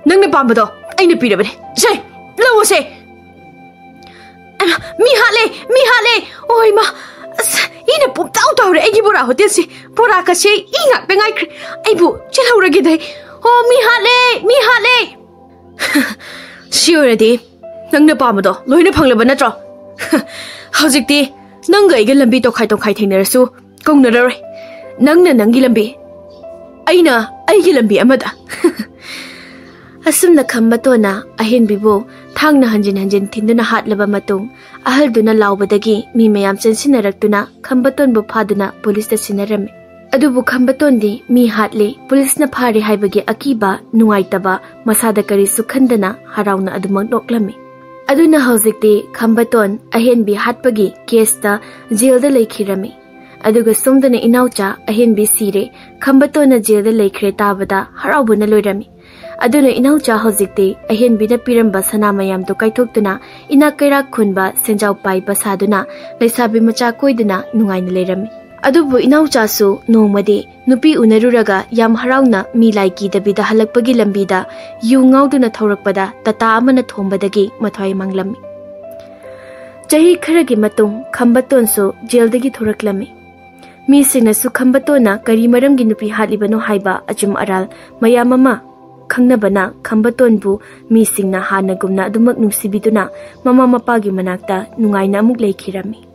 ꯅꯪꯅ ꯄꯥꯝꯕꯗꯣ ꯑꯩꯅ ꯄꯤꯔꯕꯅꯦ꯫ ꯁꯦ, ꯂꯧꯑꯣꯁꯦ꯫ ꯍꯩꯃꯥ, ꯃꯤ ꯍꯥꯠꯂꯦ, ꯃꯤ ꯍꯥꯠꯂꯦ꯫ ꯑꯣ ꯏꯃꯥ, ꯑꯁ, ꯏꯅ ꯄꯨꯝꯇꯥꯎ ꯇꯥꯎꯔꯦ ꯑꯩꯒꯤ ꯕꯣꯔꯥ ꯍꯣꯇꯦꯜꯁꯦ꯫ ꯕꯣꯔꯥ ꯀꯁꯦ ꯏ ꯉꯥꯛꯇ ꯉꯥꯏꯈ꯭ꯔꯦ꯫ ꯑꯩꯕꯨ ꯆꯦꯜꯍꯧꯔꯒꯦꯗ ꯑꯩ꯫ "ꯑꯣ, ꯃꯤ ꯍꯥꯠꯂꯦ, ꯃꯤ ꯍꯥꯠꯂꯦ!" ꯁꯤ ꯑꯣꯏꯔꯗꯤ ꯅꯪꯅ ꯄꯥꯝꯕꯗꯣ ꯂꯣꯏꯅ ꯐꯪꯂꯕ ꯅꯠꯇ꯭ꯔꯣ? ꯍꯧꯖꯤꯛꯇꯤ ꯅꯪꯒ ꯑꯩꯒ ꯂꯝꯕꯤ ꯇꯣꯈꯥꯏ ꯇꯣꯈꯥꯏ ꯊꯦꯡꯅꯔꯁꯨ ꯀꯧꯅꯔꯔꯣꯏ꯫ ꯅꯪꯅ ꯅꯪꯒꯤ ꯂꯝꯕꯤ, ꯑꯩꯅ ꯑꯩꯒꯤ ꯂꯝꯕꯤ ꯑꯃꯗ꯫ ꯑꯁꯨꯝꯅ ꯈꯝꯕꯇꯣꯟꯅ ꯑꯍꯦꯟꯕꯤꯕꯨ ꯊꯥꯡꯅ ꯍꯟꯖꯤꯟ ꯍꯟꯖꯤꯟ ꯊꯤꯟꯗꯨꯅ ꯍꯥꯠꯂꯕ ꯃꯇꯨꯡ, ꯑꯍꯜꯗꯨꯅ ꯂꯥꯎꯕꯗꯒꯤ ꯃꯤ ꯃꯌꯥꯝ ꯆꯦꯟꯁꯤꯟꯅꯔꯛꯇꯨꯅ ꯈꯝꯕꯇꯣꯟꯕꯨ ꯐꯥꯗꯨꯅ ꯄꯨꯂꯤꯁꯇ ꯁꯤꯟꯅꯔꯝꯃꯤ꯫ ꯑꯗꯨꯕꯨ ꯈꯝꯕꯇꯣꯟꯗꯤ ꯃꯤ ꯍꯥꯠꯂꯦ, ꯄꯨꯂꯤꯁꯅ ꯐꯥꯔꯦ ꯍꯥꯏꯕꯒꯤ ꯑꯀꯤꯕ, ꯅꯨꯡꯉꯥꯏꯇꯕ, ꯃꯁꯥꯗ ꯀꯔꯤꯁꯨ ꯈꯟꯗꯅ ꯍꯔꯥꯎꯅ ꯑꯗꯨꯃꯛ ꯅꯣꯛꯂꯝꯃꯤ꯫ ꯑꯗꯨꯅ ꯍꯧꯖꯤꯛꯇꯤ ꯈꯝꯕꯇꯣꯟ ꯑꯍꯦꯟꯕꯤ ꯍꯥꯠꯄꯒꯤ ꯀꯦꯁꯇ ꯖꯦꯜꯗ ꯂꯩꯈꯤꯔꯝꯃꯤ꯫ ꯑꯗꯨꯒ ꯁꯣꯝꯗꯅ ꯏꯅꯥꯎꯆꯥ ꯑꯍꯦꯟꯕꯤ ꯁꯤꯔꯦ, ꯈꯝꯕꯇꯣꯟꯅ ꯖꯦꯜꯗ ꯂꯩꯈ꯭ꯔꯦ ꯇꯥꯕꯗ ꯍꯔꯥꯎꯕꯅ ꯂꯣꯏꯔꯝꯃꯤ꯫ ꯑꯗꯨꯅ ꯏꯅꯥꯎꯆꯥ ꯍꯧꯖꯤꯛꯇꯤ ꯑꯍꯦꯟꯕꯤꯅ ꯄꯤꯔꯝꯕ ꯁꯅꯥ ꯃꯌꯥꯝꯗꯨ ꯀꯥꯏꯊꯣꯛꯇꯨꯅ ꯏꯅꯥꯛ ꯀꯩꯔꯥꯛ ꯈꯨꯟꯕ ꯁꯦꯟꯖꯥꯎ ꯄꯥꯏꯕ ꯁꯥꯗꯨꯅ ꯂꯩꯁꯥꯕꯤ ꯃꯆꯥ ꯀꯣꯏꯗꯨꯅ ꯅꯨꯡꯉꯥꯏꯅ ꯂꯩꯔꯝꯃꯤ꯫ ꯑꯗꯨꯕꯨ ꯏꯅꯥꯎꯆꯥꯁꯨ ꯅꯣꯡꯃꯗꯤ ꯅꯨꯄꯤ ꯎꯅꯔꯨꯔꯒ ꯌꯥꯝ ꯍꯔꯥꯎꯅ ꯃꯤ ꯂꯥꯏ ꯀꯤꯗꯕꯤꯗ ꯍꯜꯂꯛꯄꯒꯤ ꯂꯝꯕꯤꯗ ꯌꯨ ꯉꯥꯎꯗꯨꯅ ꯊꯧꯔꯛꯄꯗ ꯇꯥꯇꯥ ꯑꯃꯅ ꯊꯣꯝꯕꯗꯒꯤ ꯃꯊ꯭ꯋꯥꯏ ꯃꯥꯡꯂꯝꯃꯤ꯫ ꯆꯍꯤ ꯈꯔꯒꯤ ꯃꯇꯨꯡ ꯈꯝꯕꯇꯣꯟꯁꯨ ꯖꯦꯜꯗꯒꯤ ꯊꯣꯔꯛꯂꯝꯃꯤ꯫ ꯃꯤꯁꯤꯡꯅꯁꯨ ꯈꯝꯕꯇꯣꯟꯅ ꯀꯔꯤ ꯃꯔꯝꯒꯤ ꯅꯨꯄꯤ ꯍꯥꯠꯂꯤꯕꯅꯣ ꯍꯥꯏꯕ ꯑꯆꯨꯝ ꯑꯔꯥꯜ ꯃꯌꯥꯝ ꯑꯃ ꯈꯪꯅꯕꯅ ꯈꯝꯕꯇꯣꯟꯕꯨ ꯃꯤꯁꯤꯡꯅ ꯍꯥꯟꯅꯒꯨꯝꯅ ꯑꯗꯨꯃꯛ ꯅꯨꯡꯁꯤꯕꯤꯗꯨꯅ ꯃꯃꯥ ꯃꯄꯥꯒꯤ ꯃꯅꯥꯛꯇ ꯅꯨꯡꯉꯥꯏꯅ ꯑꯃꯨꯛ ꯂꯩꯈꯤꯔꯝꯃꯤ꯫